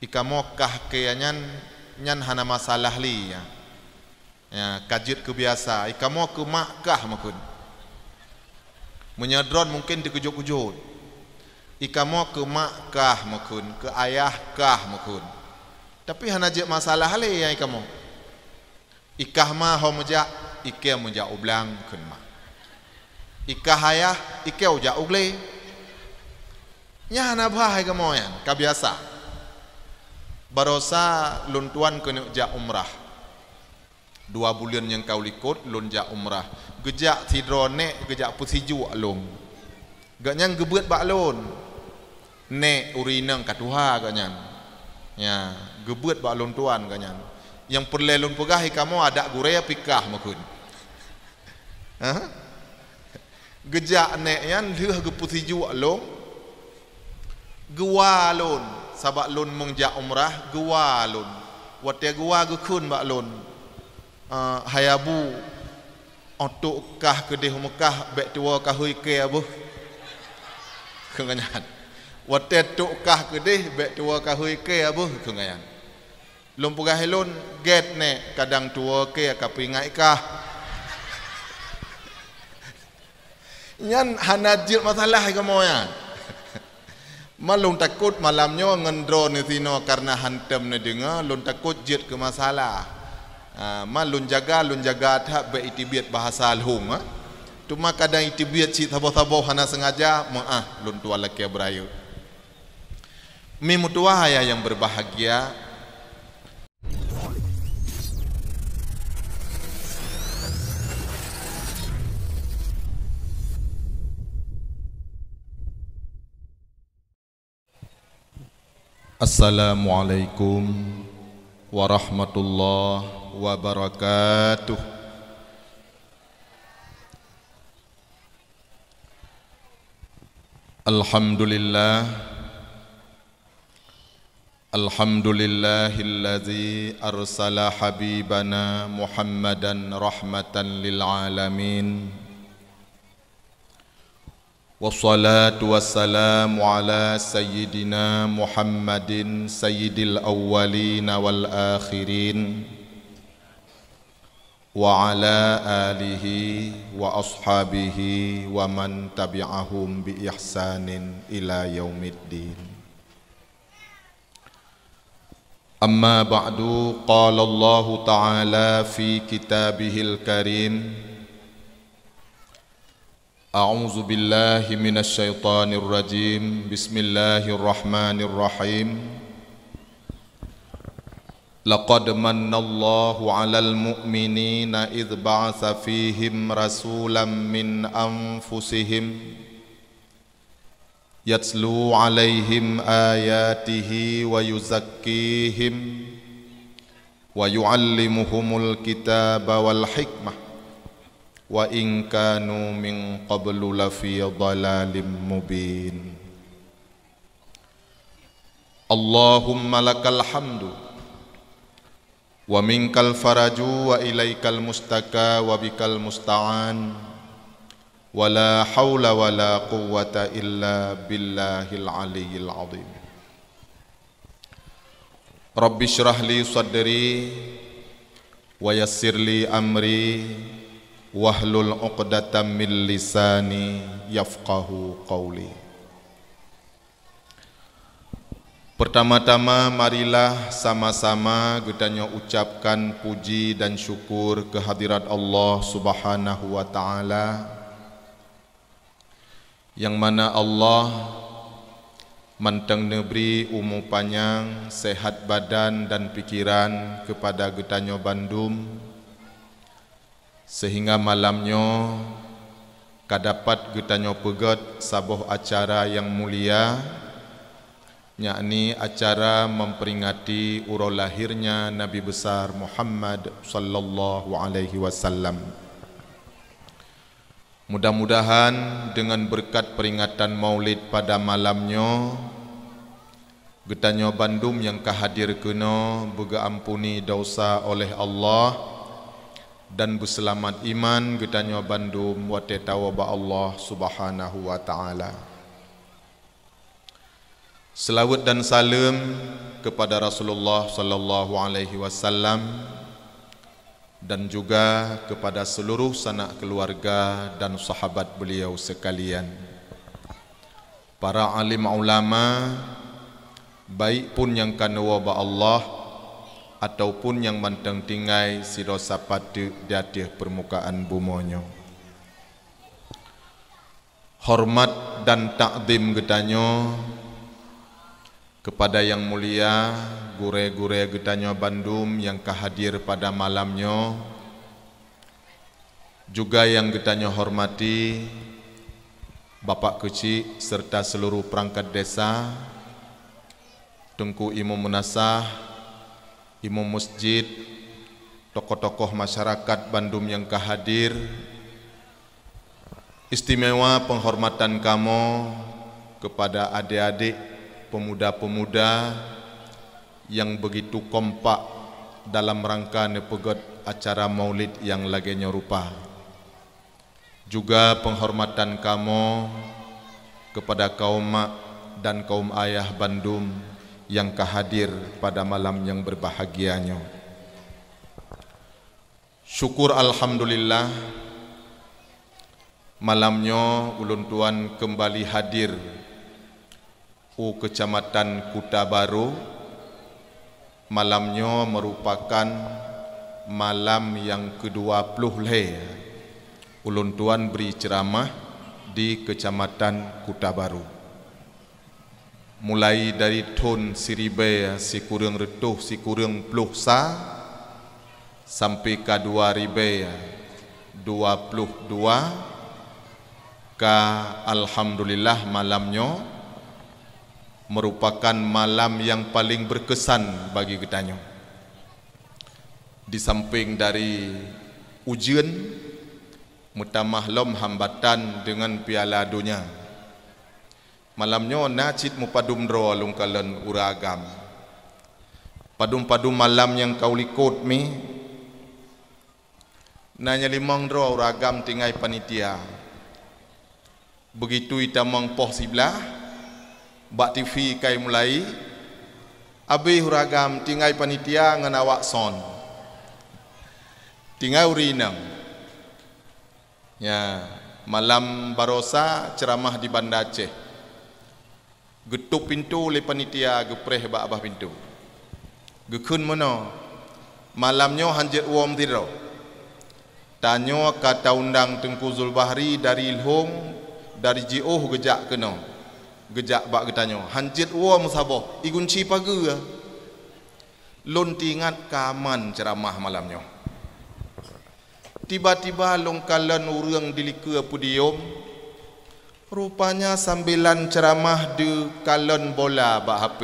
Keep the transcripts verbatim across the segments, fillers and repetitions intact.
Ikamoe kah keu nyan, nyan hana masalah lé, ya. Ya, ka jeuet keu biasa. Ikamoe keu mak kah meukheun. Meunyoe droen mungken teukeujot-keujot. Ikamoe keu mak kah meukheun, keu ayah kah meukheun. Tapi hana jeuet masalah lé nyang ikamoe. Ikah ma ho meujak, ikeu meujak u blang kheun ma. Ikah ayah, ikeu jak u glé. Nyan hana bah ikamoe nyan, ka biasa. Barosa lôn tuan keuneuk jak umrah. Dua buleuen nyang ka u likot lôn jak umrah. Geujak sidroe nèk geujak peusijuek lôn. Gobnyan geubeuet bak lôn. Nèk ureueng inong ka tuha gobnyan. Ya, geubeuet bak lôn tuan gobnyan. Nyang peureulèe lôn peugah ikamoe adak gurèe pih kah meukheun. Ha? Geujak nèk nyan lheueh geupeusijuek lôn, geuwa lôn, sabab lôn meung jak umrah, geuwa lôn. Watèe geuwa geukheun bak lôn, "Ah, hai Abu, 'oh trôk kah keudéh u Meukah, bèk tuwoe kahôi kèe beuh," kheun gobnyan. "Watèe trôk kah keudéh, bèk tuwoe kahôi kèe beuh," kheun gobnyan. Lôn peugah lôn, "Gèt nèk, kadang tuwoe kèe ka peuingat kah." Nyan hana jeuet masalah ikamoe nyan. Ma lôn takot malam nyoe ngon droeneuh sinoe kareuna hántom neudeungoe, lôn takot jeuet keu masalah. Ah, ma lôn jaga, lôn jaga that bèk iteubiet bahasa lhông, ah. Teuma kadang iteubiet cit saboh-saboh hana seungaja, meu'ah lôn tuan lakèe beurayeuk. Mi meutuwah ayah nyang beubahgia, Assalamualaikum warahmatullahi wabarakatuh. Alhamdulillah. Alhamdulillahilladzi arsala habibana Muhammadan rahmatan lil alamin. Wassalatu wassalamu ala sayyidina Muhammadin sayyidil awwalina wal akhirin. Wa ala alihi wa ashabihi wa man tabi'ahum bi ihsanin ila yaumiddin. Amma ba'du, qala Allahu ta'ala fi kitabihil karim, A'udzu billahi minasy syaithanir rajim. Bismillahirrahmanirrahim. Laqad mannallahu 'alal mu'minina idz ba'atsa fihim rasulam min anfusihim yatlu 'alaihim ayatihi wa yuzakkihim wa yu'allimuhumul kitaba wal hikmah wa in kanu min qablu lafi dhalalim mubin. Allahumma lakal hamdu wa minkal faraju wa ilaikal mustaka wa bikal musta'an wa la haula wa la quwwata illa billahil aliyyil azim. Rabbi shrah li sadri wa yassir li amri wahlul 'uqdatam min lisani yafqahu qawli. Pertama-tama, marilah sama-sama geutanyoe ucapkan puji dan syukur keuhadirat Allah Subhanahu wa Ta'ala, nyang mana Allah mantong neubri umu panyang, sehat badan dan pikeran keupada geutanyoe bandum, seuhingga malam nyoe ka dapat geutanyoe peugét saboh acara nyang mulia, yakni acara memperingati uroe lahirnya Nabi Besar Muhammad sallallahu alaihi wasallam. Mudah-mudahan dengan berkat peringatan Maulid pada malam nyoe, geutanyoe bandum nyang ka hadir keunoe beugeuampuni desya oleh Allah dan beuseulamat iman geutanyoe bandum watée tawoe bak Allah Subhanahu wa Ta'ala. Seulaweuet dan saleuem kepada Rasulullah sallallahu alaihi wasallam dan juga kepada seluruh sanak keluarga dan sahabat beliau sekalian. Para alim ulama, baik pun nyang ka neuwoe bak Allah ataupun nyang mantong tinggai sidroe sapat teuk di ateueh peurmukaan bumoe nyoe. Hormat dan takzim geutanyoe kepada yang mulia gurée-gurée geutanyoe bandum nyang ka hadir pada malam nyoe, juga nyang geutanyoe hormati Bapak Keuchik serta seluruh perangkat desa, Teungku Imum Meunasah, Imum Masjid, tokoh-tokoh masyarakat bandum nyang ka hadir, istimewa penghormatan kamoe kepada adik-adik pemuda-pemuda nyang begitu kompak dalam rangka neupeugét acara Maulid nyang lagée nyoe rupa. Juga penghormatan kamoe kepada kaum mak dan kaum ayah bandum nyang ka hadir pada malam nyang berbahagia nyoe. Syukur alhamdulillah, malam nyoe ulôn tuan keumbali hadir u Keucamatan Kuta Baro. Malam nyoe meurupakan malam nyang keudua ploh lhée ulôn tuan bri ceuramah di Keucamatan Kuta Baro. Mulai dari thon siribée sikureueng reutôh sikureueng ploh sa sampoe ka dua ribée dua ploh dua, ka alhamdulillah malam nyoe meurupakan malam nyang paleng beukeusan bagi geutanyoe. Di sampéng dari ujeuen, meutamah lom hambatan deungon Piala Donya. Malam nyoe na cit meupadum droe lôn kalon ureuëng agam. Padum-padum malam nyang ka u likot mi, na nyang limong droe ureuëng agam tinggai panitia. Begitu itamong poh siblaih, bak T V kai mulai, abéh ureuëng agam tinggai panitia ngon awak son. Tinggai ureuëng inong. Nya, malam barosa ceuramah di Banda Aceh. Geutôp pintoe lé panitia geupreh bak babah pintoe. Geukheun meunoe, malam nyoe hanjeuet woe meusidroe. Tanyoe ka taundang Teungku Zulbahri dari Lhong, dari jiôh geujak keunoe. Geujak bak geutanyoe. Hanjeuet woe meusaboh, igunci pageue. Lôn teuingat kaman ceuramah malam nyoe. Tiba-tiba lôn kalon ureuëng di likue podium, rupanya sambilan ceuramah di kalon bola bak H P.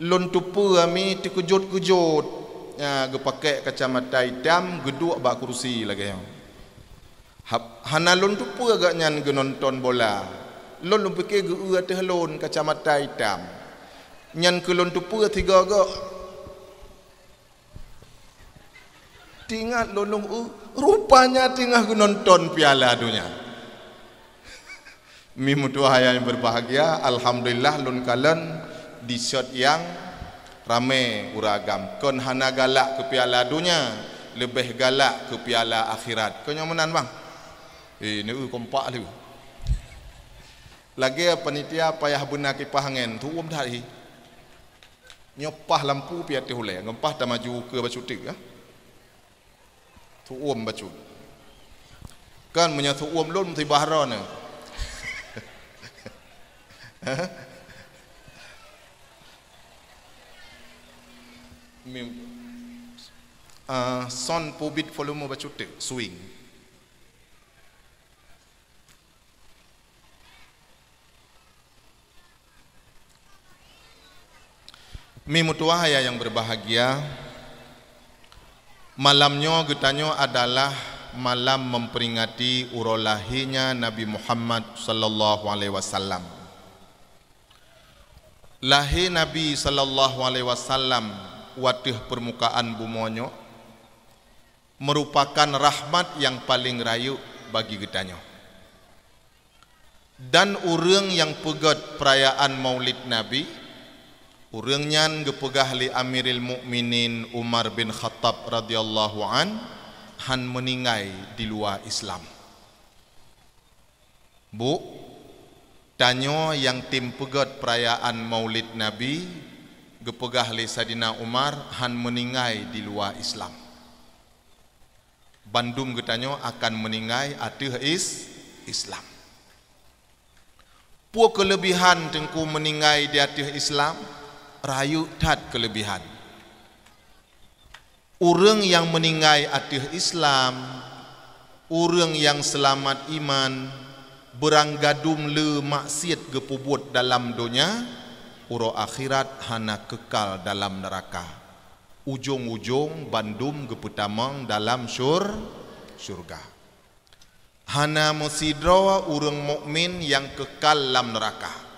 Lôn teupeue ami teukeujot-keujot, nya, geupakée kacamata itam geuduek bak kurusi lagée nyoe. Hab-, hana lôn teupeue gobnyan geunonton bola. Lôn, lôn pike geu-eu ateueh lôn kacamata itam. Nyan keu lôn teupeue tiga gok. Teuingat lôn lôn eu, rupanya teungoh geunonton Piala Donya. Mi meutuwah nyang berbahagia, alhamdulillah lôn kalon di set nyang ramé ureuëng agam. Kon hana galak keu Piala Donya, leubeh galak keu piala akhirat. Kon nyang meunan, bang? Eh, neu kompak lé. Lagée panitia payah beuna kipah angén, tuom that hi. Nyoe pah lampu pih ateueh ulée, ngon pah tamaju keu bacut teuk, ya. Tuom bacut. Kan meunyoe tuom lôn musibah droeneuh. Mim-, ah, son pubit volume bacut teuk, swing. Mi meutuwah ayah nyang berbahagia, malam nyoe geutanyoe adalah malam memperingati uroe lahirnya Nabi Muhammad sallallahu alaihi wasallam. Lahé Nabi sallallahu alaihi wasallam u ateueh peurmukaan bumoe nyoe meurupakan rahmat nyang paleng rayeuk bagi geutanyoe. Dan ureuëng nyang peugét peurayaan Maulid Nabi, Ureuëng nyan geupeugah lé Amiril Mukminin Umar bin Khattab radhiyallahu an, han meuninggai di luwa Islam. Bu, tanyoe nyang tem peugét peurayaan Maulid Nabi, geupeugah lé Saidina Umar, han meuninggai di luwa Islam. Bandum geutanyoe akan meuninggai ateueh is-, Islam. Peue keuleubihan Teungku meuninggai di ateueh Islam? Rayeuk that keuleubihan. Ureuëng nyang meuninggai ateueh Islam, ureuëng nyang seulamat iman, beurang gadum le maksiet geupeubuet dalam donya, uroe akhirat hana keukal dalam neuraka. Ujong-ujong bandum geupeutamong dalam syur-, syurga. Hana meusidroe ureuëng mukmin nyang keukal lam neuraka.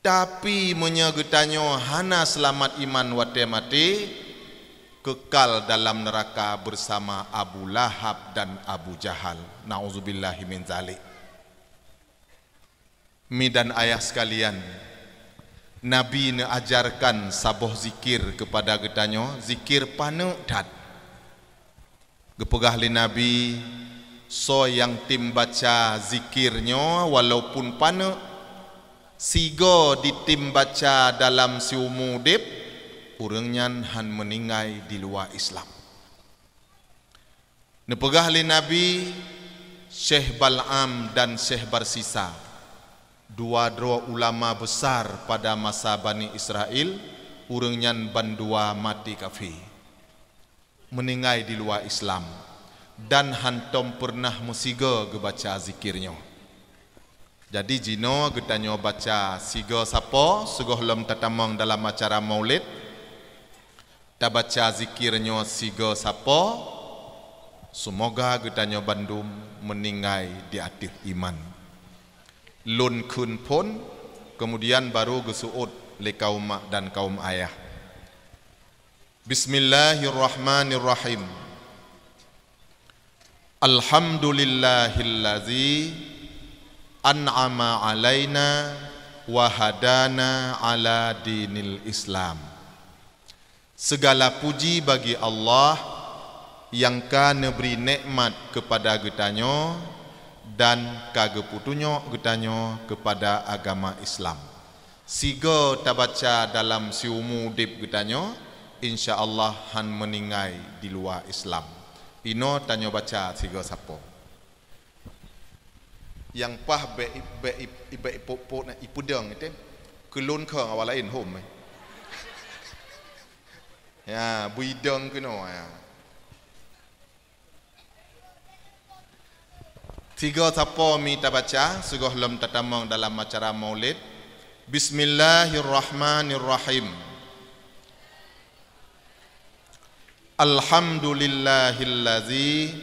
Tapi meunyoe geutanyoe hana seulamat iman watée maté, keukal dalam neuraka beusama Abu Lahab dan Abu Jahal. Nauzubillahi min zalik. Mi dan ayah sekalian, Nabi neuajarkan saboh zikir keupada geutanyoe, zikir paneuk that. Geupeugah lé Nabi, "Soe nyang tem baca zikir nyoe walaupun paneuk, sigoe jitem baca dalam siumu udeb, ureuëng nyan han meuninggai di luwa Islam." Neupeugah lé Nabi, Syekh Bal'am dan Syekh Barsisa, dua droe ulama besar pada masa Bani Israel, ureuëng nyan bandua maté kafé, meuninggai di luwa Islam, dan hantom peureunah meusigoe geubaca zikir nyoe. Jadi, jinoe geutanyoe baca sigoe sapo, sigohlom tatamong dalam acara Maulid, tabaca zikir nyoe sigoe sapo, seumoga geutanyoe bandum meuninggai di ateueh iman. Lôn kheun phon, keumudian baru geuseuôt lé kaum mak dan kaum ayah. Bismillahirrahmanirrahim. Alhamdulillahillazi an'ama alaina wa hadana ala dinil Islam. Segala puji bagi Allah nyang ka neubri nekmat keupada geutanyoe dan ka geupeutunyok geutanyoe keupada agama Islam. Sigoe tabaca dalam siumu udeb geutanyoe, insya Allah han meuninggai di luwa Islam. Inoe tanyoe baca sigoe sapo. Nyang paih bék, bék, bék ipok-pok na ipeudong item. Keulôn kheun awak laén hom, eh. Ya, bui dong keunoe, ya. Sigoe sapo mi tabaca, sigohlom tatamong dalam acara Maulid. Bismillahirrahmanirrahim. Alhamdulillahillazi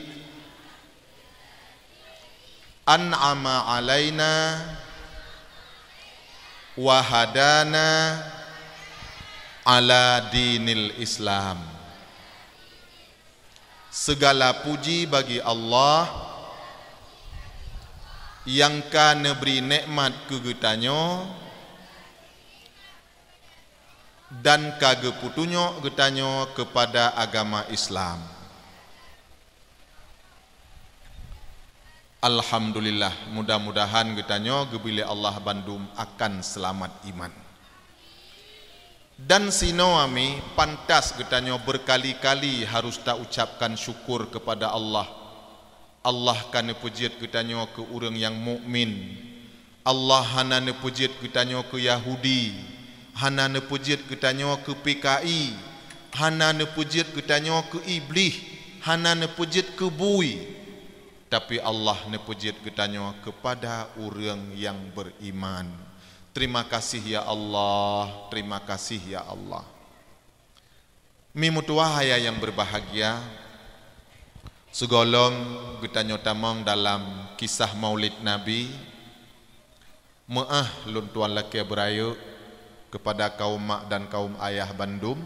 an'ama alaina wa hadana ala dinil Islam. Segala puji bagi Allah nyang ka neubri nekmat keu geutanyoe dan ka geupeutunyok geutanyoe keupada agama Islam. Alhamdulillah, mudah-mudahan geutanyoe geubri lé Allah bandum akan seulamat iman. Dan sinoe ami pantas geutanyoe beurkali-kali harus taucapkan syukur keupada Allah. Allah ka neupeujeuet geutanyoe keu ureuëng nyang mukmin. Allah hana neupeujeuet geutanyoe keu Yahudi, hana neupeujeuet geutanyoe keu P K I, hana neupeujeuet geutanyoe keu Iblih, hana neupeujeuet keu bui. Tapi Allah neupeujeuet geutanyoe keupada ureuëng nyang beuriman. Terima kasih ya Allah, terima kasih ya Allah. Mi meutuwah ayah nyang beubahgia, sigohlom geutanyoe tamong dalam kisah Maulid Nabi, meuáh lôn tuan lakée beurayeuk keupada kaum mak dan kaum ayah bandum,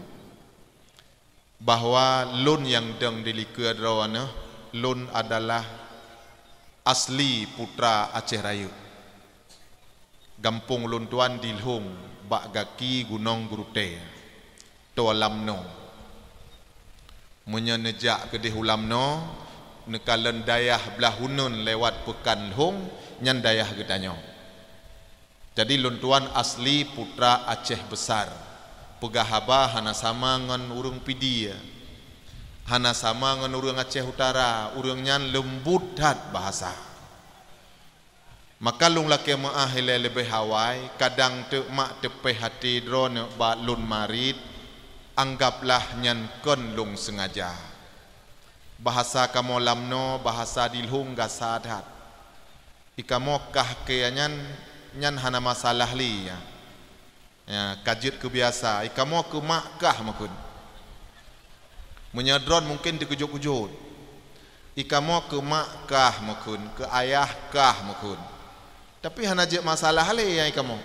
bahwa lôn nyang dong di likeu droeneuh, lôn adalah asli putra Aceh Rayeuk. Gampông lôn tuan di Lhong, bak gaki Gunong Geurutée, Toa Lamno. Meunyoe neujak keudeh u Lamno, neukalon dayah blah uneuen lewat Peukan Lhong, nyan dayah geutanyoe. Jadi lôn tuan asli putra Aceh Besar. Peugah haba hana sama ngon ureuëng Pidie, hana sama ngon ureuëng Aceh Utara, ureuëng nyan leumbut that bahasa. Maka lôn lakée meuáh ilée leubeh awai, kadang teuk mak teupéh até droeneuh bak lôn marit, anggaplah nyan kon lôn seungaja. Bahasa kamoe Lamno, bahasa dilhong gasa that. Ikamoe kah keu nyan, nyan hana masalah lé, ya. Ya, ka jeuet keu biasa. Ikamoe keu mak kah meukheun. Meunyoe droen mungken teukeujot-keujot. Ikamoe keu mak kah meukheun, keu ayah kah meukheun. Tapi hana jeuet masalah lé nyang ikamoe.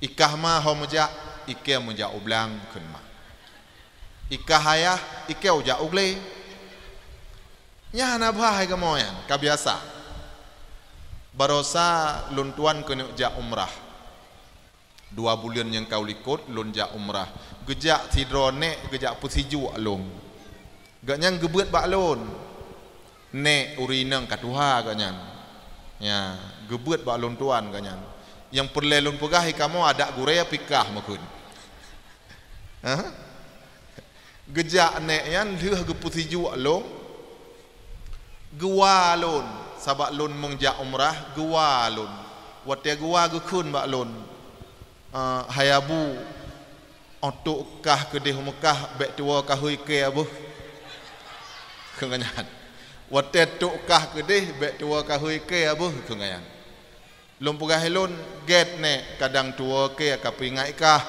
Ikah ma ho meujak, ikée meujak u blang kheun ma. Ikah ayah, ikée ujak u glé. Nyan hana bah ikamoe nyan, ka biasa. Barosa lôn tuan keuneuk jak umrah. Dua buleuen nyang ka u likot lôn jak umrah. Geujak sidroe nék geujak peusijuek lôn. Gobnyan geubeuet bak lôn. Nék ureuëng inong ka tuha gobnyan. Ya, geubeuet bak lôn tuan gobnyan. Nyang peureulée lôn peugah ikamoe adak gurée pih kah meukheun. Ha? Geujak nék nyan lheueh geupeusijuek lôn, geuwa lôn, sabab lôn meung jak umrah, geuwa lôn. Watée geuwa geukheun bak lôn, "Eh, hai Abu, 'oh trok kah keudeh u Meukah, bék tuwoe kahôi kée beuh," kheun gobnyan. "Watée trok kah keudeh, bék tuwoe kahôi kée beuh," kheun gobnyan. Lôn peugah lôn, "Gét nék, kadang tuwoe kée ka peuingat kah."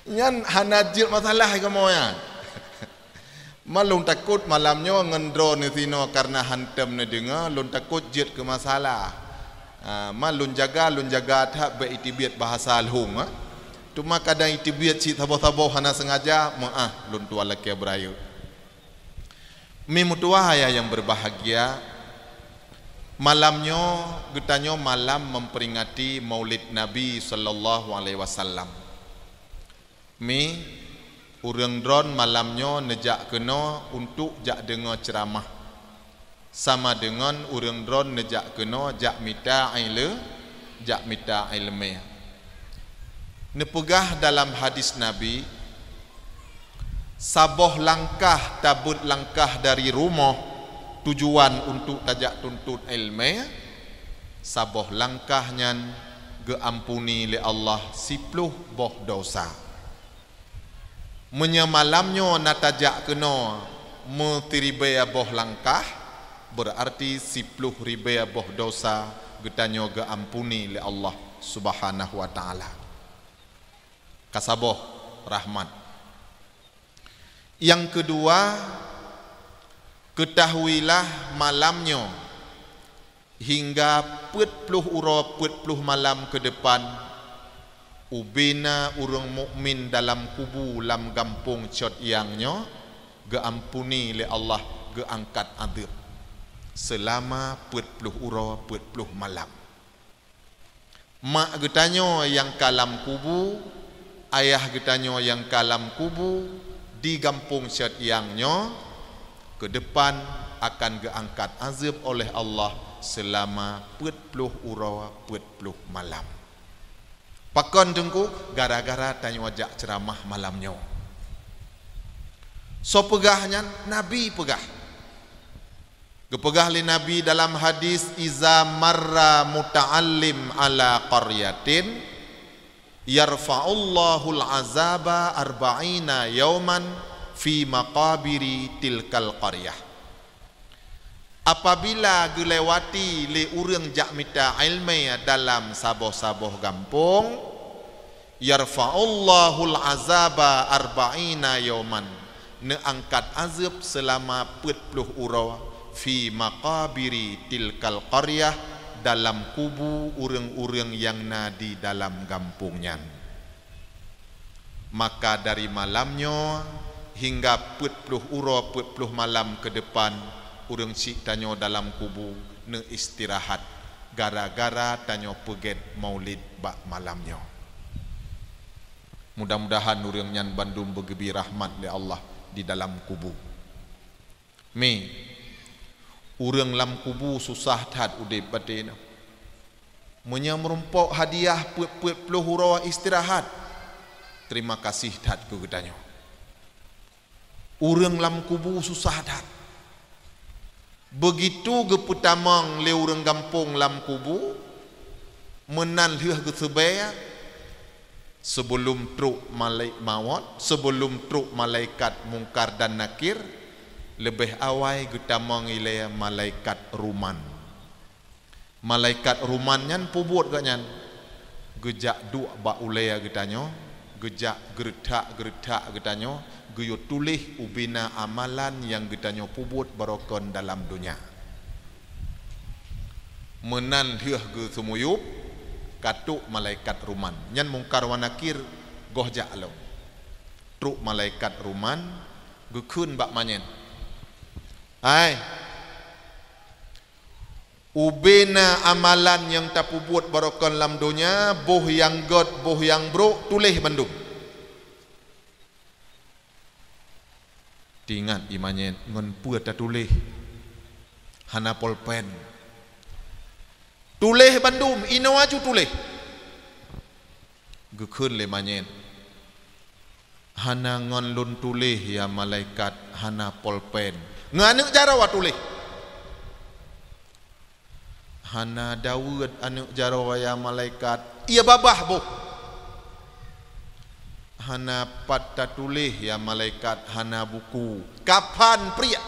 Nyan hana jeuet masalah ikamoe nyan. Ma lôn takot malam nyoe ngon droeneuh sinoe kareuna hantom neudeungoe, lôn takot jeuet keu masalah. Ah, ma lôn jaga, lôn jaga that bék iteubiet bahasa lhong, ah. Teuma kadang iteubiet cit saboh-saboh hana seungaja, meuáh lôn tuan lakée beurayeuk. Mi meutuwah ayah nyang berbahagia, malam nyoe geutanyoe malam memperingati Maulid Nabi sallallahu alaihi wasallam. Mi, ureuëng droen malam nyoe neujak keunoe untuk jak deungoe ceuramah. Sama deungon ureuëng droen neujak keunoe jak mita ile-, jak mita iéleumé. Neupeugah dalam hadis Nabi, saboh langkah tabeuet langkah dari rumoh tujuan untuk tajak tuntot iéleumé, saboh langkah nyan geuampuni lé Allah siploh boh dosa. Meunyoe malam nyoe na tajak keunoe meusiribée boh langkah, beurarti siploh ribée boh dosa geutanyoe geuampuni lé Allah Subhanahu wa Ta'ala. Ka saboh rahmat. Nyang keudua, keutahuilah malam nyoe hingga peuet ploh uroe peuet ploh malam keu depan, ubena ureuëng mukmin dalam kubu lam gampông Cot Yang nyoe geuampuni lé Allah, geuangkat adeueb seulama peuet ploh uroe peuet ploh malam. Mak geutanyoe nyang ka lam kubu, ayah geutanyoe nyang ka lam kubu di gampông Cot Yang nyoe, keu depan akan geuangkat azeueb oleh Allah seulama peuet ploh uroe peuet ploh malam. Pakon teungku? Gara-gara tanyoe jak ceuramah malam nyoe. Soe peugah nyan? Nabi peugah. Geupeugah lé Nabi dalam hadis, "Iza marra muta'allim ala qaryatin, yarfa'ullahul azaba arba'ina yauman fi maqabiri tilkal qaryah." Apabila geulewati lé ureuëng jak mita iéleumé dalam saboh-saboh gampông, "Yarfa'ullahul azaba arba'ina yauman," neuangkat azeueb seulama peuet ploh uroe, "fi maqabiri tilkal qaryah," dalam kubu ureuëng-ureuëng nyang na di dalam gampông nyan. Maka dari malam nyoe hingga peuet ploh uroe peuet ploh malam keu depan, ureuëng syiek tanyoe dalam kubu neuistirahat. gara-gara tanyoe peugét maulid bak malam nyoe. Mudah-mudahan ureuëng nyan bandum beugeubri rahmat lé Allah di dalam kubu. Mi, ureuëng lam kubu susah that udeb batée nyoe. Meunyoe meurumpok hadiah peuet-peuet ploh uroe istirahat, terima kasih that keu geutanyoe. Ureuëng lam kubu susah that. Beugitu geupeutamong lé ureuëng gampông lam kubu, meunan lheueh geuseubée, seubeulom trok malai-, mawöt, seubeulom trok malaikat Mungkar dan Nakir, leubeh awai geutamong ilée malaikat ruman. Malaikat ruman nyan peubuet geuh nyan, geujak duek bak ulée geutanyoe, geujak geuretak-geuretak geutanyoe, geuyue tuléh ubena amalan nyang geutanyoe peubuet barokon dalam donya. Meunan lheueh geuseumuyueb, ka trok malaikat ruman. Nyan Mungkar wa Nakir goh jak lom. Trok malaikat ruman, geukheun bak manyét, "Hai, ubena amalan nyang tapeubuet barokon lam donya, boh nyang gét, boh nyang brok, tuléh bandum." Teuingat i manyét ngon peue tatuléh, hana polpen. "Tuléh bandum, inoe aju tuléh." Geukheun lé manyét, "Hana ngon lôn tuléh, ya malaikat, hana polpen. Ngon aneuëk jaroe tuléh." "Hana daweuet aneuëk jaroe, ya malaikat, ie babah boh." "Hana pat tatuléh, ya malaikat, hana buku. Kapan priek."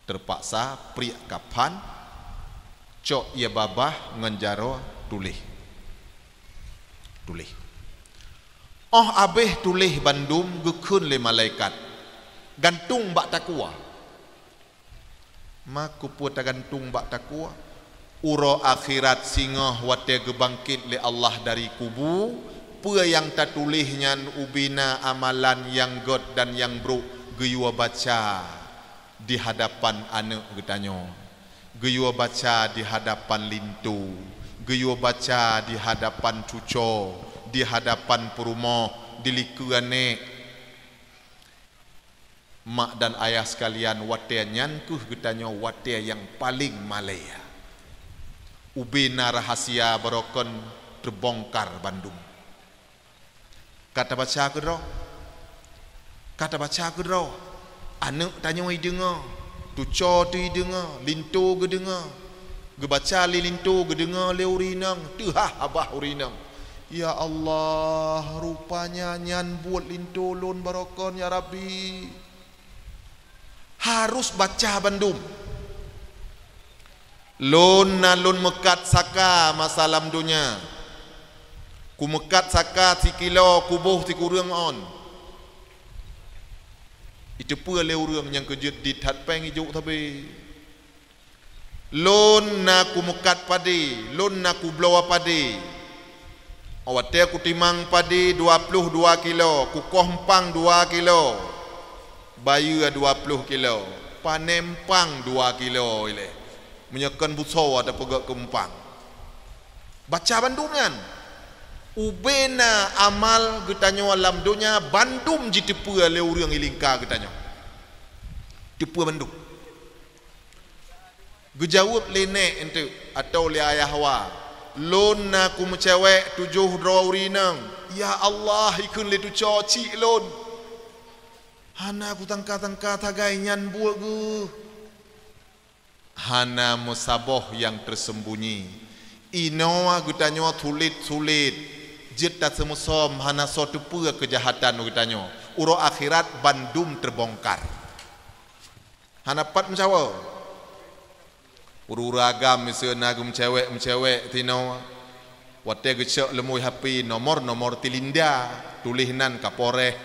Teupaksa priek kapan, cok ie babah ngon jaroe tuléh. Tuléh. Óh abéh tuléh bandum geukheun lé malaikat, "Gantung bak takue." "Ma keupeue tagantung bak takue?" "Uroe akhirat singoh watée geubangkét lé Allah dari kubu, peue nyang tatuléh nyan ubena amalan nyang gét dan nyang brok geuyue baca di hadapan aneuëk geutanyoe, geuyue baca di hadapan linto, geuyue baca di hadapan cucoe, di hadapan peurumoh, di likeu aneuëk." Mak dan ayah sekalian, watée nyan kheueh geutanyoe watée nyang paleng malée. Ubena rahasia barokon teubongkar bandum. Ka tabaca keudroe. Ka tabaca keudroe. Aneuëk tanyoe ideungoe, cucoe teuh ideungoe, linto geudeungoe. Geubaca lé linto, geudeungoe lé ureuëng inong, teuhah babah ureuëng inong. "Ya Allah, rupanya nyan buet linto lôn barokon, ya Rabbi." Harus baca bandum. "Lôn na lôn meukat saka masa lam donya. Kumeukat saka sikilo, kuboh sikureueng ôn." Iteupeue lé ureuëng nyang keu jeuet di that péng ijok sabe. "Lôn na kumeukat padé, lôn na kubloe padé. Watée kutimang padé dua ploh dua kilo, kukoh eumpang dua kilo, bayeue dua ploh kilo, pané eumpang dua kilo ilée. Meunyoe kon busoe tapeugét keu eumpang." Baca bandum nyan. Ubena amal geutanyoe lam donya bandum jiteupeue lé ureuëng ilingka geutanyoe. Teupeue bandum. Geujaweueb lé nék eunteuk atawa lé ayah wa, "Lôn na kumeucewek tujoh droe ureuëng inong. Ya Allah, ikheun lé tucoe cik lôn. Hana kutangka-tangka sagai nyan buet geuh." Hana meusaboh nyang teuseumbunyi. Inoe geutanyoe sulet-sulet, jeuet taseumeusom, hana soe teupeue keujahatan geutanyoe. Uroe akhirat bandum teubongkar. Hana pat meusawa. Ureuëng-ureuëng agam miseue na geumeucewek-meucewek tinoe. Watée geucok leumui H P nomor-nomor Tilinda, tuléh nan Kapolres.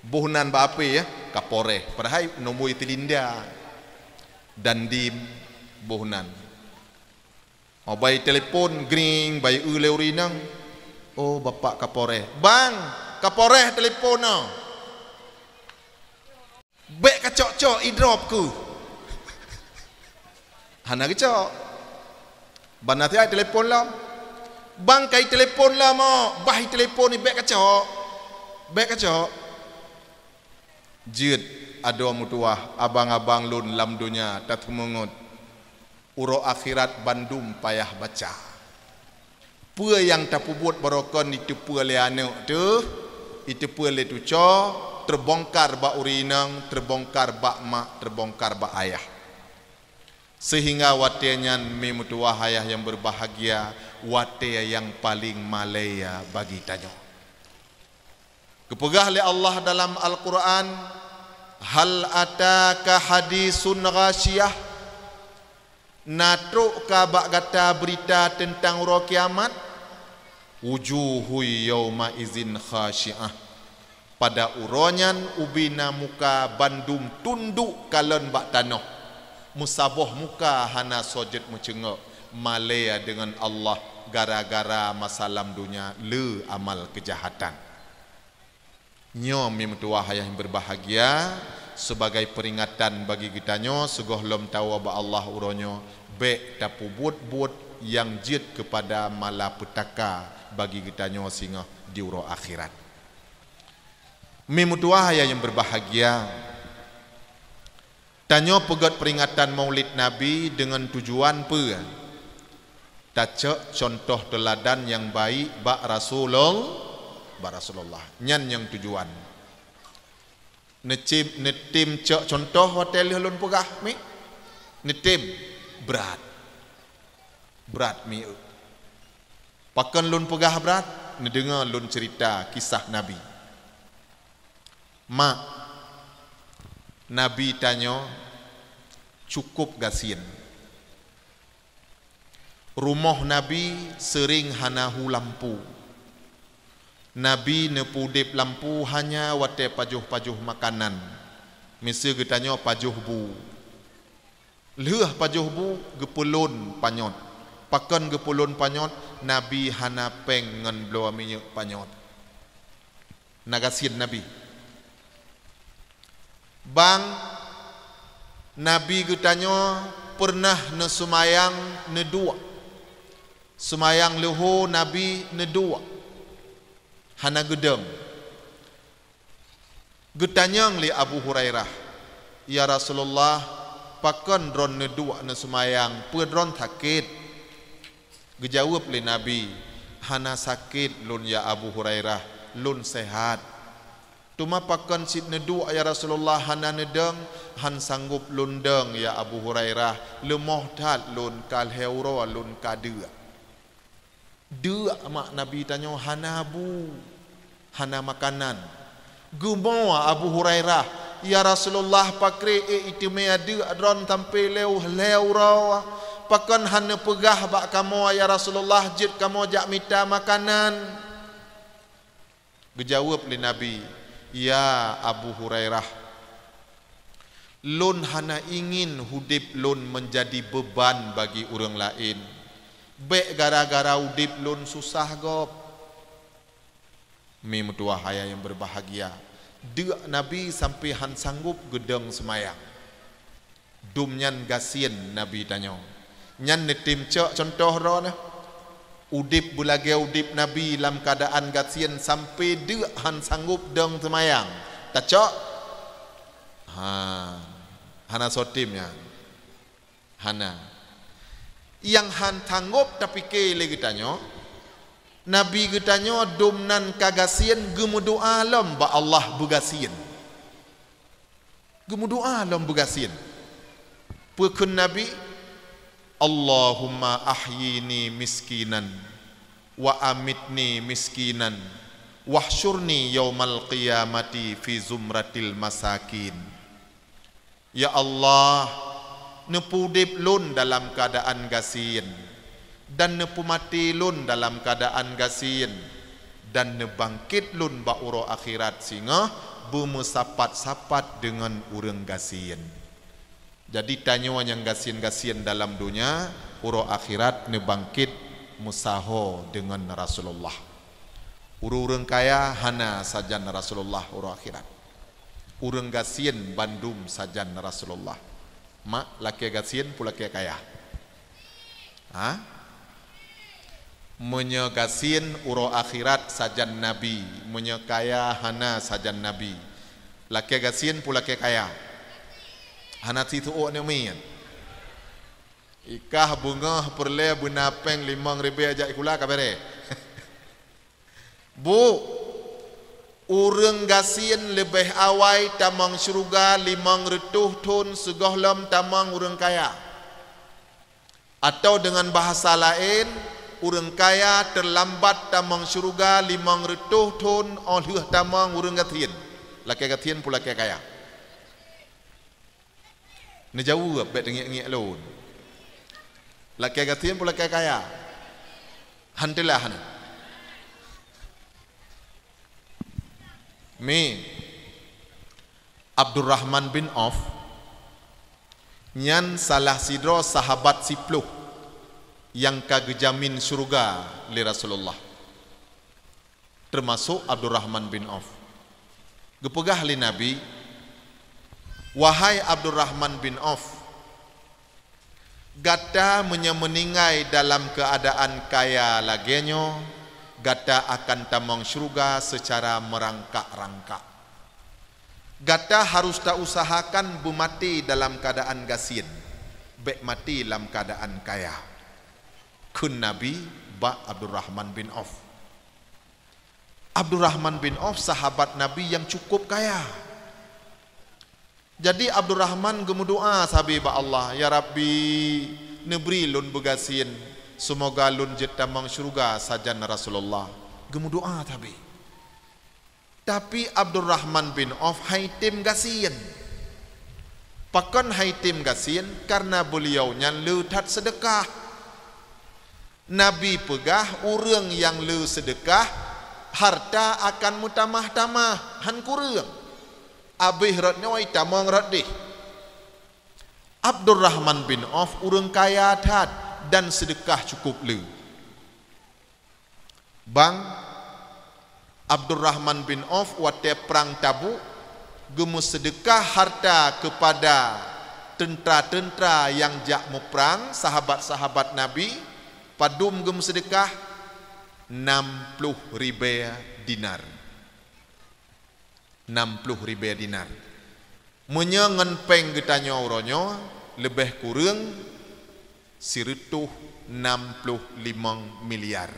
Boh nan bak H P ya, Kapolres. Padahai nomor Tilinda. Dandim boh nan. Oh, bai telepon, gring, bai eu lé ureuëng inong. Oh, Bapak Kapolres. Bang, Kapolres telepon noh. Bék kacok-cok, idrop keuh. Hana geucok. Ban na siat telepon lom. Ban ka itelepon lom, oh, bah itelepon ni bèk kacok. Bèk kacok. Jeuet adoe meutuwah abang-abang lôn lam donya tateumeungeut. Uroe akhirat bandum payah baca. Peue nyang tapeubuet barokon jiteupeue lé aneuk teuh, jiteupeue lé tuco, teubongkar bak ureueng inong, teubongkar bak mak, teubongkar bak ayah. Seuhingga watèe nyan, mi meutuwah ayah nyang beubahgia, watèe nyang paleng malèe bagi tanyoe. Geupeugah lé Allah dalam Al-Qur'an, "Hal ataka hadisun ghasyiyah?" Na trok ka bak gata beurita teuntang uroe kiamat? "Wujuhu yauma izin khasyi'ah." Pada uroe nyan ubina muka bandum tundok kalon bak tanoh, meusaboh muka hana soe jeuet meuceungok, malèe deungon Allah gara-gara masa lam donya le amal keujahatan. Nyoe mi meutuwah ayah nyang beubahgia, sebagai peuringatan bagi geutanyoe sigohlom tawoe bak Allah uroe nyoe, bèk tapeubuet-buet nyang jeuet keupada malapeutaka bagi geutanyoe singoh di uroe akhirat. Mi meutuwah ayah nyang beubahgia, tanyoe peugèt peuringatan Maulid Nabi deungon tujuan peue? Tacok cuntoh teuladan nyang baik bak Rasulul-, bak Rasulullah. Nyan nyang tujuan. Neutem, neutem cok cuntoh watèe lheueh lôn peugah, mi? Neutem brat. Brat, mi. Pakon lôn peugah brat? Neudeungoe lôn ceurita kisah Nabi. Mak, Nabi tanyoe cukôp gasien. Rumoh Nabi seuring hana hu lampu. Nabi neupeuudép lampu hanya watèe pajoh-pajoh makanan, miseue geutanyoe pajoh bu. Lheueh pajoh bu, geupeulon panyöt. Pakon geupeulon panyöt? Nabi hana pèng ngon bloe minyeuk panyöt. Na gasien Nabi. Bang, Nabi geutanyoe peureunah neuseumayang neuduek. Seumayang leuhô Nabi neuduek. Hana geudong. Geutanyong lé Abu Hurairah, "Ya Rasulullah, pakon droen neuduek neuseumayang, peue droen sakét?" Geujaweueb lé Nabi, "Hana sakét lôn, ya Abu Hurairah, lôn seuhat. Teuma pakon cit neuduek, ya Rasulullah, hana neudong?" "Han sanggôp lôn dong, ya Abu Hurairah, leumoh that lôn, ka lhèe uroe lôn ka deuk." Deuk mak Nabi tanyoe hana bu, hana makanan. Geumoe Abu Hurairah, "Ya Rasulullah, pakri ék iteumé deuk droen sampoe lhèe, lhèe uroe? Pakon hana neupeugah bak kamoe, ya Rasulullah, jeuet kamoe jak mita makanan?" Geujaweueb lé Nabi, "Ya Abu Hurairah, lôn hana ingin udép lôn meunjadi beuban bagi ureuëng laén. Bék gara-gara udép lôn susah gob." Mi meutuwah ayah nyang beubahgia, deuk Nabi sampoe han sanggôp geudong seumayang. Dum nyan gasien Nabi tanyoe. Nyan neutem cok cuntoh droeneuh. Udép beulagée udép Nabi lam keuadaan gasien sampoe deuk han sanggôp dong seumayang. Tacok? Ha, hana soe tem nyan. Hana. Nyang han sanggôp tapike lé geutanyoe, Nabi geutanyoe dum nan ka gasien geumeudoá lom bak Allah beugasien. Geumeudoá lom beugasien. Peue kheun Nabi? "Allahumma ahyini miskinan, wa amitni miskinan, wahsyurni yaumal qiyamati fi zumratil masakin." Ya Allah, neupeuudép lôn dalam keuadaan gasien, dan neupeumaté lôn dalam keuadaan gasien, dan neubangkét lôn bak uroe akhirat singoh beumeusapat-sapat deungon ureuëng gasien. Jadi, tanyoe nyang gasien-gasien dalam donya, uroe akhirat neubangkét meusaho deungon Rasulullah. Ureuëng-ureuëng kaya hana sajan Rasulullah uroe akhirat. Ureuëng gasien bandum sajan Rasulullah. Mak, lakée gasien peue lakée kaya? Ha? Meunyoe gasien uroe akhirat sajan nabi, meunyoe kaya hana sajan nabi. Lakée gasien peue lakée kaya? Hana siteuôk aneuk miet. Ikah beungoh peureulée beuna péng limong ribée jak sikula ka béréh. Bu, ureuëng gasien leubeh awai tamong syeuruga limong reutôh thon sigohlom tamong ureuëng kaya. Atau deungon bahasa laén, ureuëng kaya teulambat tamong syeuruga limong reutôh thon óh lheueh tamong ureuëng gasien. Lakée gasien peue lakée kaya? Neujaweueb bék teungiek-ngiek lôn. Lakée gasien peue lakée kaya? Han teulah nyan. Mi, Abdurrahman bin Auf nyan salah sidroe sahabat siploh nyang ka geujamin syeuruga lé Rasulullah, teumasok Abdurrahman bin Auf. Geupeugah lé Nabi, "Wahai Abdurrahman bin Auf, gata meunyoe meuninggai dalam keuadaan kaya lagée nyoe, gata akan tamong syeuruga seucara meurangkak-rangkak. Gata harôh tausahakan beumaté dalam keuadaan gasien, bék maté lam keuadaan kaya," kheun Nabi bak Abdurrahman bin Auf. Abdurrahman bin Auf sahabat Nabi nyang cukup kaya. Jadi Abdurrahman geumeudoá sabe bak Allah, "Ya Rabbi, neubri lôn beugasien, seumoga lôn jeuet tamong syeuruga sajan Rasulullah." Geumeudoá sabe. Tapi Abdurrahman bin Auf han item gasien. Pakon han item gasien? Karena beuliau nyan le that seudeukah. Nabi peugah, ureuëng nyang le seudeukah, harta akan meutamah-tamah, han kureueng. Abéh rot nyoe tamong rot deh. Abdurrahman bin Auf ureuëng kaya that dan seudeukah cukup le. Bang, Abdurrahman bin Auf watée prang Tabuk geumeuseudeukah harta keupada teuntra-teuntra nyang jak muprang, sahabat-sahabat Nabi. Padum geumeuseudeukah? Nam ploh ribée dinar. Nam ploh ribée dinar. Meunyoe ngon péng geutanyoe uroe nyoe, leubeh kureueng sireutôh nam ploh limong miliar.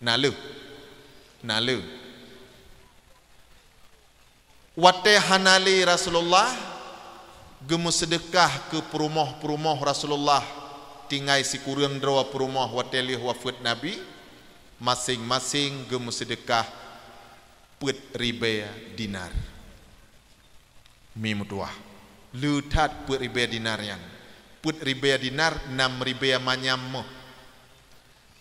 Na lheueh, na lheueh. Watée hana lé Rasulullah, geumeuseudeukah keu peurumoh-peurumoh Rasulullah, tinggai sikureueng droe peurumoh watée lheueh wafeuet Nabi, maséng-maséng geumeuseudeukah peuet ribée dinar. Mi meutuwah, le that peuet ribée dinar nyan. Peuet ribée dinar, nam ribée manyam méuh.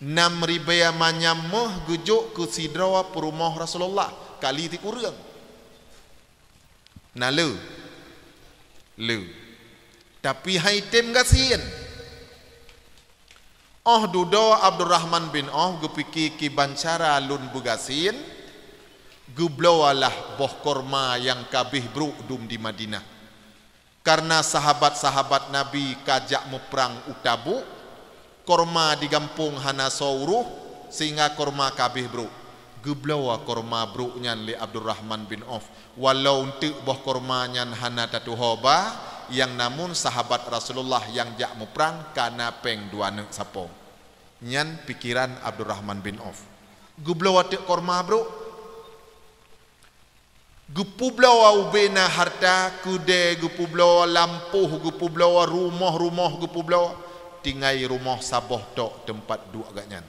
Nam ribée manyam méuh geujok keu sidroe peurumoh Rasulullah, kali sikureueng. Na le? Le. Tapi han item gasien. Óh dudoe Abdurrahman bin Auf geupike kiban cara lôn beugasien, geubloe lah boh korma nyang ka abéh brok dum di Madinah. Kareuna sahabat-sahabat Nabi ka jak muprang u Tabuk, korma di gampông hana soe uroh, sehingga korma ka abéh brok. Geubloe korma brok nyan lé Abdurrahman bin Auf. Walau eunteuk boh korma nyan hana tatuho ba, nyang namun sahabat Rasulullah nyang jak muprang ka na péng dua neuk sapo. Nyan pikeran Abdurrahman bin Auf. Geubloe teuk korma brok. Geupeubloe ubena harta, keudée geupeubloe, lampôh geupeubloe, rumoh-rumoh geupeubloe, tinggai rumoh saboh tok teumpat duek gobnyan.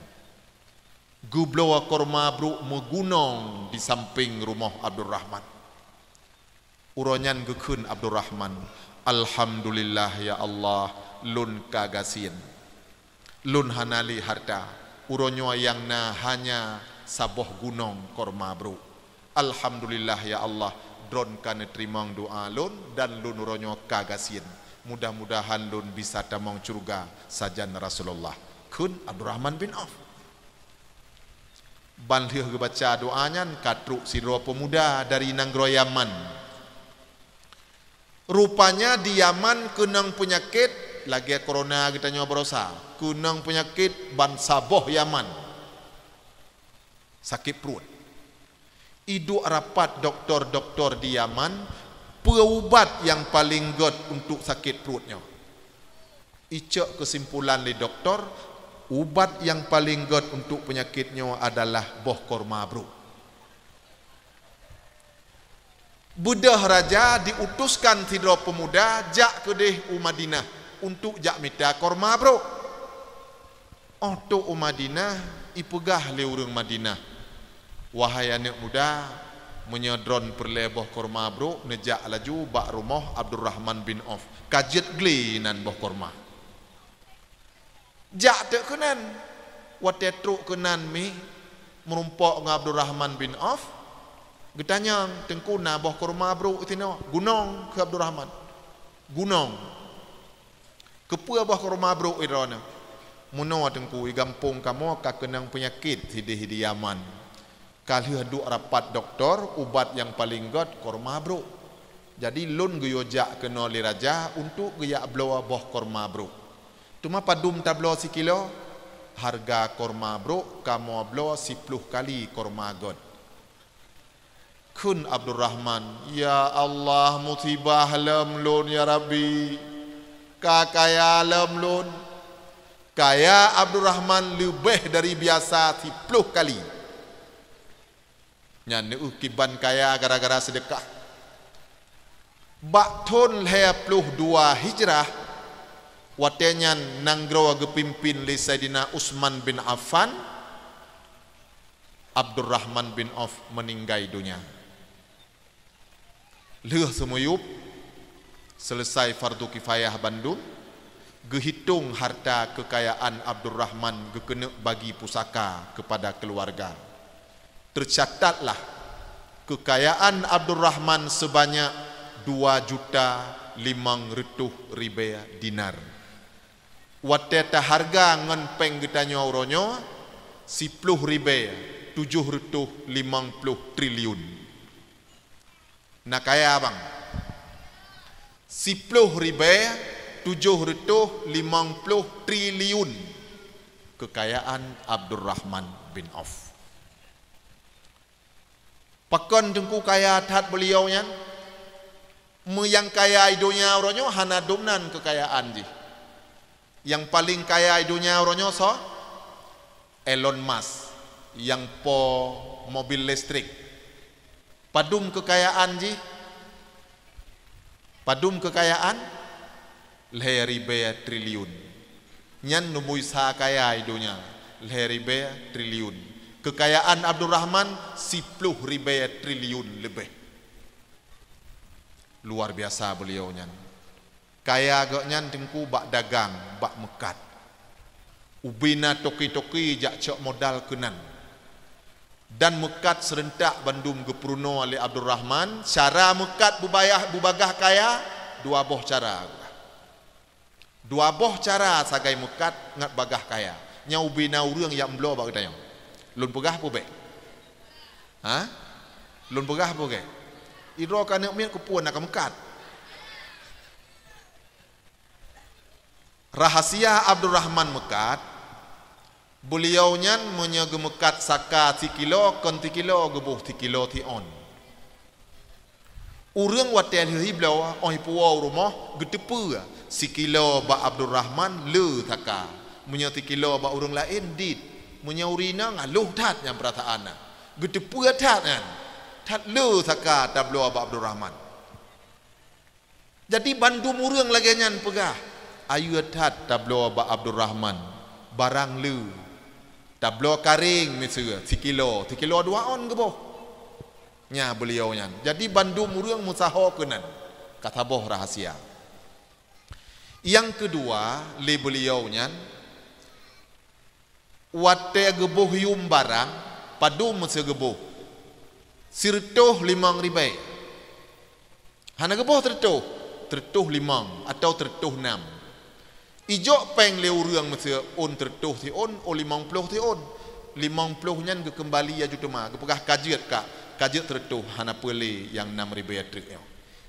Geubloe korma brok meugunong di sampéng rumoh Abdurrahman. Uroe nyan geukheun Abdurrahman, "Alhamdulillah ya Allah, lôn ka gasien. Lôn hana lé harta, uroe nyoe nyang na hanya saboh gunong korma brok. Alhamdulillah ya Allah, Droen ka neuteurimong doá lôn dan lôn uroe nyoe ka gasien. Mudah-mudahan lôn bisa tamong syeuruga sajan Rasulullah," kheun Abdurrahman bin Auf. Ban lheueh geubaca doá nyan, ka trok sidroe peumuda dari nanggroe Yaman. Rupanya di Yaman keunong peunyakét lagée corona geutanyoe barosa, keunong peunyakét bansaboh Yaman, sakét pruet. Iduek rapat dokto-dokto di Yaman, peue ubat nyang paleng gét untuk sakét pruet nyoe. Icok keusimpulan lé dokto, ubat nyang paleng gét untuk peunyakét nyoe adalah boh korma brok. Beudôh raja diutuskan sidroe peumuda jak keudeh u Madinah untuk jak mita korma brok. Óh trok u Madinah, ipeugah lé ureuëng Madinah, "Wahai aneuëk muda, meunyoe droen peureulée boh korma brok, neujak laju bak rumoh Abdurrahman bin Auf, ka jeuet glé nan boh korma." Jak teuk keunan. Watée trok keunan mi meurumpok ngon Abdurrahman bin Auf, geutanyong, "Teungku, na boh korma brok sinoe?" "Gunong," kheun Abdurrahman. "Gunong." "Keupeue boh korma brok droeneuh?" "Meunoe Teungku, i gampông kamoe ka keunong peunyakét sideh di Yaman. Ka lheueh duek rapat dokto, ubat nyang paleng gét korma brok. Jadi lôn geuyue jak keunoe lé raja untuk geujak bloe boh korma brok. Teuma padum tabloe sikilo?" "Hareuga korma brok kamoe bloe siploh kali korma gét." Kheun Abdurrahman, "Ya Allah, musibah lom lôn, ya Rabbi! Ka kaya lom lôn!" Kaya Abdurrahman leubeh dari biasa siploh kali. Nyan neueh kiban kaya gara-gara seudeukah. Bak thon lhée ploh dua Hijrah, watée nyan nanggroe geupimpén lé Saidina Utsman bin Affan, Abdurrahman bin Auf meuninggai donya. Lheueh seumiyueb, seuleusai fardu kifayah bandum, geuhitong harta keukayaan Abdurrahman geukeuneuk bagi pusaka keupada keuluwarga. Teucatatlah keukayaan Abdurrahman seubanyak dua juta limong reutôh ribée dinar. Watée tahareuga ngon péng geutanyoe uroe nyoe, siploh ribée tujoh reutôh limong ploh triliun. Na kaya bang? Siploh ribée tujoh reutôh limong ploh triliun keukayaan Abdurrahman bin Auf. Pakon Teungku kaya that beuliau nyan? Meunyo nyang kaya i donya uroe nyoe hana dum nan keukayaan jih. Nyang paleng kaya i donya uroe nyoe soe? Elon Musk, nyang po mobil listrik. Padum keukayaan jih? Padum keukayaan? Lhée ribée triliun. Nyan numboi sa kaya i donya, lhée ribée triliun. Keukayaan Abdurrahman siploh ribée triliun leubeh. Luar biasa beuliau nyan. Kaya gobnyan Teungku bak dagang, bak meukat. Ubena toke-toke jak cok modal keunan. Dan meukat seureuntak bandum geupeurunoe lé Abdurrahman. Cara meukat beubayah, beubagah kaya, dua boh cara. Dua boh cara sagai meukat ngat bagah kaya. Nyan ubena ureuëng nyang bloe bak geutanyoe. Lôn peugah peue bék? Ha? Lôn peugah peue bék? Idroe ka neuk miet keupeue na ka meukat. Rahasia Abdurrahman meukat, beuliau nyan meunyoe geumeukat saka sikilo, kon sikilo geuboh sikilo siôn. Ureuëng watée lheueh ibloe óh ipuwoe u rumoh geuteupeue sikilo bak Abdurrahman le saka. Meunyoe sikilo bak ureuëng laén dit, meunyoe ureuëng inong aloh that nyang peurasaan na. Geuteupeue that nyan, that le saka tabloe bak Abdurrahman. Jadi bandum ureuëng lagée nyan peugah, "Ayeue that tabloe bak Abdurrahman, barang le. Tabloe karéng miseue sikilo, sikilo dua ôn geuboh." Nya beuliau nyan. Jadi bandum ureuëng meusaho keunan. Ka saboh rahasia. Nyang keudua, lé beuliau nyan, watée geuboh yum barang, padum meuseu geuboh? Sireutôh limong ribée. Hana geuboh teureutôh, teureutôh limong atau teureutôh nam. Ijok péng lé ureuëng meuseu ôn teureutôh siôn, ôn limong ploh siôn. Limong ploh nyan geukeumbali laju teuma, geupeugah ka jeuet kak, ka jeuet teureutôh, hana peue lé nyang nam ribée treuk nyoe.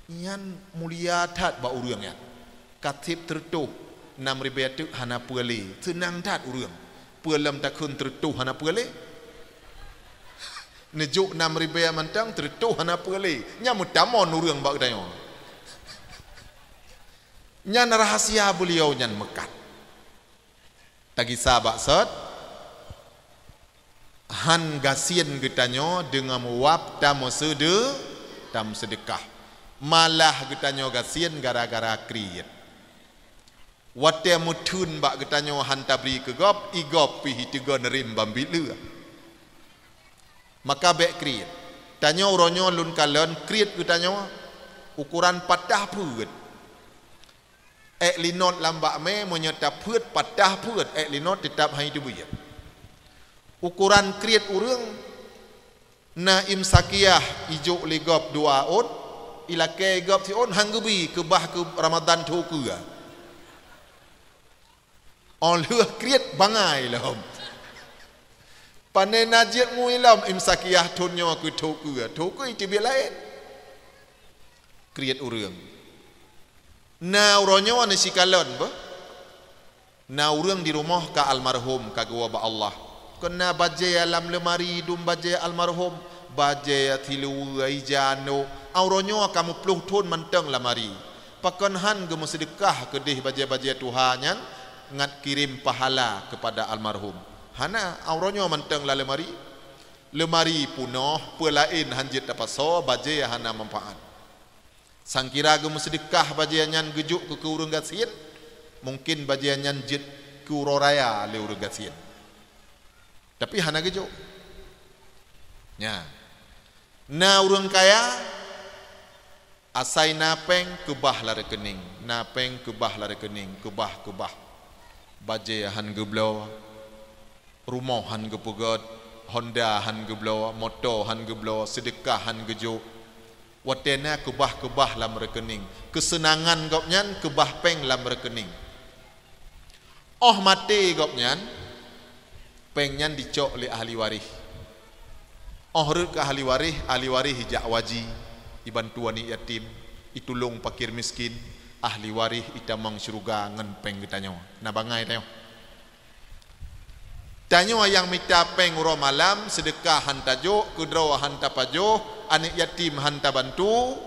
Nyan mulia that bak ureuëng nyan. Ka seb teureutôh nam ribée teuk hana peue lé, seunang that ureuëng. Peue lom takheun teureutôh hana peue lé? Neujok nam ribée mantong teureutôh hana peue lé. Nyan meutamong ureuëng bak geutanyoe. Nyan rahsia beuliau nyan meukat. Tagisa bak sot, han gasien geutanyoe deungon muwab tameuseude-, tameuseudeukah. Malah geutanyoe gasien gara-gara kriet. Watée meutheun bak geutanyoe han tabri keu gob, i gob pih iteugon rém bambiet leueh. Maka bék kriet. Tanyoe uroe nyoe lôn kalon kriet geutanyoe ukoran patah peuet. Ék linot lam bak mé, meunyoe tapeuet patah peuet, ék linot teutab hana teubiet. Ukoran kriet ureuëng, na imsakiah ijok lé gob dua ôn, ilakée gob siôn han geubi keubah keu Ramadan thô keue. Óh lheueh kriet bangai lom. Pane na jeuet ngui lom imsakiah thôn nyoe keu thô keue, thô keue iteubiet laén. Kriet ureuëng. Na uroe nyoe neusikalon beuh. Na ureuëng di rumoh ka almarhum ka geuwoe bak Allah. Keu na bajée lam leumari dum bajée almarhum, bajée siluweue ija anok. Uroe nyoe ka meuploh thôn mantong lamari. Pakon han geumeuseudeukah keudeh bajée-bajée tuha nyan ngat kirém pahala keupada almarhum? Hana, uroe nyoe mantong lam leumari. Leumari punoh, peue laén han jeuet tapasoe, bajée hana manfaat. Sangkira geumeuseudeukah bajée nyan geujok keu, keu ureuëng gasien, mungken bajée nyan jeuet keu uroe raya lé ureuëng gasien. Tapi hana geujok. Nya. Na ureuëng kaya, asai na péng keubah lam rekening, na péng keubah lam rekening, keubah, keubah. Bajée han geubloe, rumoh han geupeugét, honda han geubloe, moto han geubloe, seudeukah han geujok. Watée na keubah-keubah lam rekening, keuseunangan gobnyan keubah péng lam rekening. Óh maté gobnyan, péng nyan dicok lé ahli waréh. Óh rhot keu ahli waréh, ahli waréh ijak waji, ibantu aneuëk yatim, itulông pakir miskin, ahli waréh itamong syeuruga ngon péng geutanyoe. Na bangai tanyoe. Tanyoe nyang mita péng uroe malam, seudeukah han tajok, keudroe han tapajoh, aneuëk yatim han tabantu,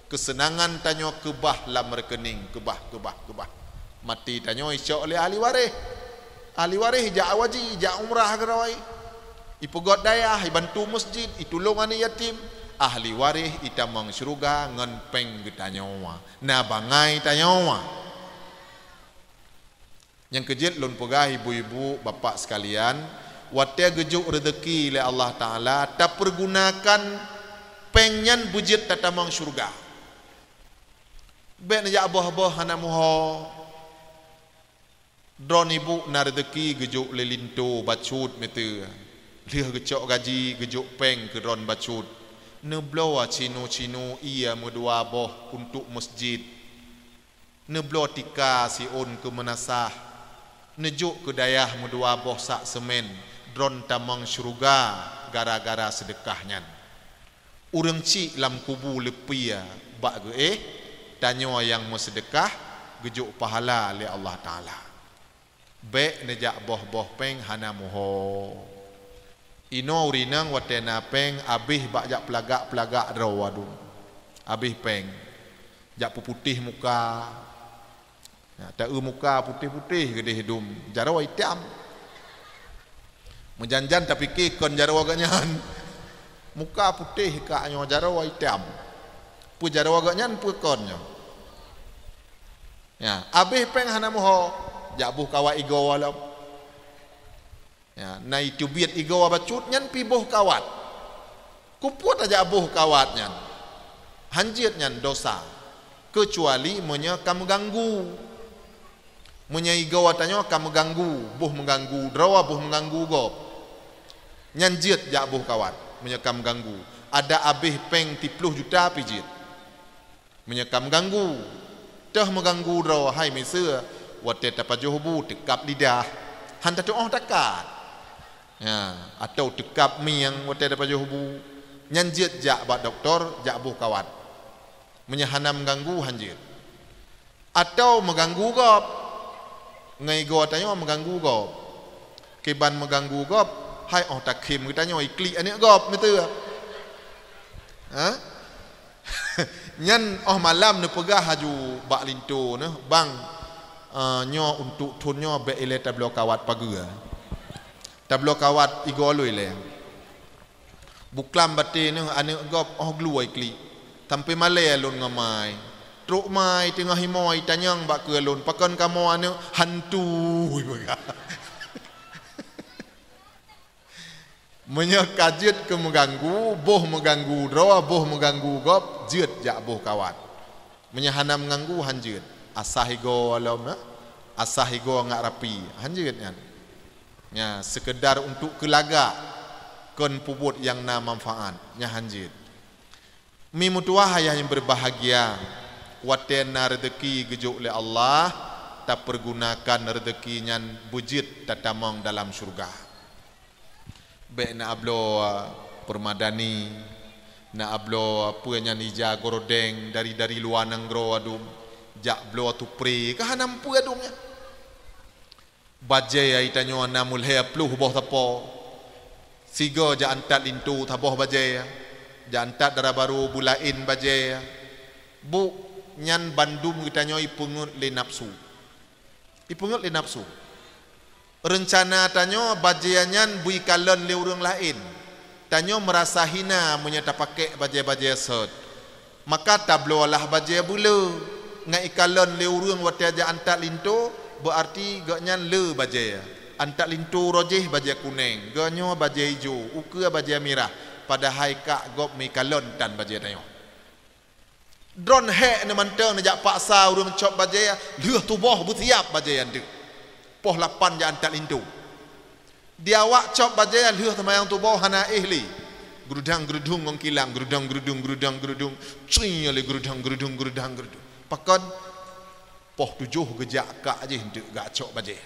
keuseunangan tanyoe keubah lam rekening, keubah, keubah, keubah. Maté tanyoe icok lé ahli waréh. Ahli waréh ijak waji, ijak umrah keudroe. Ipeugét dayah, ibantu meuseujid, itulông aneuëk yatim. Ahli waréh itamong syeuruga ngon péng geutanyoe. Na bangai tanyoe. Nyang keujeuet lôn peugah, ibu-ibu, bapak sekalian, watée geujok reuzeuki lé Allah Taala, tapeurgunakan péng nyan beujeuet tatamong syeuruga. Bék neujak boh-boh hana muho. Droeneuh ibu na reuzeuki geujok lé linto bacut meuteue. Lheueh geucok gaji geujok péng keu droeneuh bacut. Neubloe cinu-cinu ie meudua boh untuk meuseujid. Neubloe tika siôn keu meunasah, neujok keu dayah meudua boh sak seumén, droeneuh tamong syeuruga gara-gara seudeukah nyan. Ureuëng chik lam kubu leupie bak geuéh, tanyoe nyang meuseudeukah geujok pahala lé Allah Taala. Bék neujak boh-boh péng hana muho. Inoe ureuëng inong watée na péng habéh bak jak peulagak-peulagak droe wadong. Habéh péng. Jak peuputéh muka. Ya, ta-eu muka putéh-putéh geudeh dum, jaroe itam. Meujan-jan tapike kon jaroe geuhnyan. Muka putéh kak nyoe jaroe itam. Peue jaroe geuhnyan peue kon nyoe. Ya, habéh péng hana muho, jak boh kawat igoe lom. Ya, na iteubiet igoe bacut nyan pih boh kawat. Keupeue tajak boh kawat nyan? Hanjeuet nyan dosa. Keucuali meunyoe ka meuganggu. Meunyoe igoe tanyoe ka meuganggu, boh meuganggu droe, boh meuganggu gob. Nyan jeuet jak boh kawat, meunyoe ka meuganggu. Adak habéh péng siploh juta pih jeuet. Meunyoe ka meuganggu, teuh meuganggu droe hai miseue, watée tapajoh bu teukab lidah, han tatuoh takat. Ya, atau teukab mieng watée tapajoh bu, nyan jeuet jak bak dokto, jak boh kawat. Meunyoe hana meuganggu, hanjeuet. Atawa meuganggu gob. Ngon igoe tanyoe meuganggu gob. Kiban meuganggu gob, hai 'oh takhém geutanyoe iklik aneuk gob, beutôi? Ha? Nyan 'oh malam neupeugah laju bak linto nyoe, "Bang, eh, nyoe untuk thon nyoe bèk ilèe tabloe kawat pageue. Tabloe kawat igoe lôn ilèe." Buklam batèe nyoe aneuk gob 'oh gluwoe iklik. Sampoe malèe lôn ngon mai. Trok mai teungoh imoe itanyong bak keue lôn, "Pakon kamoe aneuk hantu?" ipeugah. Meunyoe ka jeuet keu meuganggu, boh meuganggu droe, boh meuganggu gob, jeuet jak boh kawat. Meunyoe hana meuganggu, hanjeuet. Asah igoe lom, eh? Asah igoe ngat rapi, hanjeuet nyan. Nya, sekedar untuk keu lagak, kon peubuet nyang na manfaat, nyan hanjeuet. Mi meutuwah ayah nyang beubahgia, watèe na reuzeki geujok lé Allah, tapeurgunakan reuzeki nyan beujeuet tatamong dalam syeuruga. Bèk na abloe, eh, peumadani, na abloe, eh, peue nyan, ija gorodeng dari, dari luwa nanggroe adum, jak bloe tupré, ka hana meupeu adum nyan. Bajèe geutanyoe na meulhèe ploh boh sapo. Sigoe jak antat linto saboh bajèe, jak antat dara barô beulaén bajèe. Bôh nyan bandum geutanyoe ipeungeuet lé nafsu. Ipeungeuet lé nafsu. Reuncana tanyoe bajèe nyan beu ikalon lé ureueng laén. Tanyoe meurasa hina meunyoe tapakèk bajèe-bajèe sot. Maka tabloe lah bajèe beuleu, ngat ikalon lé ureueng watèe jak antat linto, beuarti gobnyan le bajèe. Antat linto uroe jéh bajèe kunèng, gobnyoe bajèe ijo, ukeue bajèe mirah, padahai kak gob meuikalon tan bajèe tanyoe. Droeneuh hék neumantong neujak paksa ureueng cop bajèe, lheueh tuboh beusiab bajèe nyan teuk. Poh lapan jak antat linto. Di awak cop bajèe lheueh seumayang tuboh hana éh lé. Geurudang-geurudung ngon kilang, geurudang-geurudung, geurudang-geurudung. Cui lé geurudang-geurudung, geurudang-geurudung. Pakon? Poh tujoh geujak kak jih enteuk gak cok bajèe.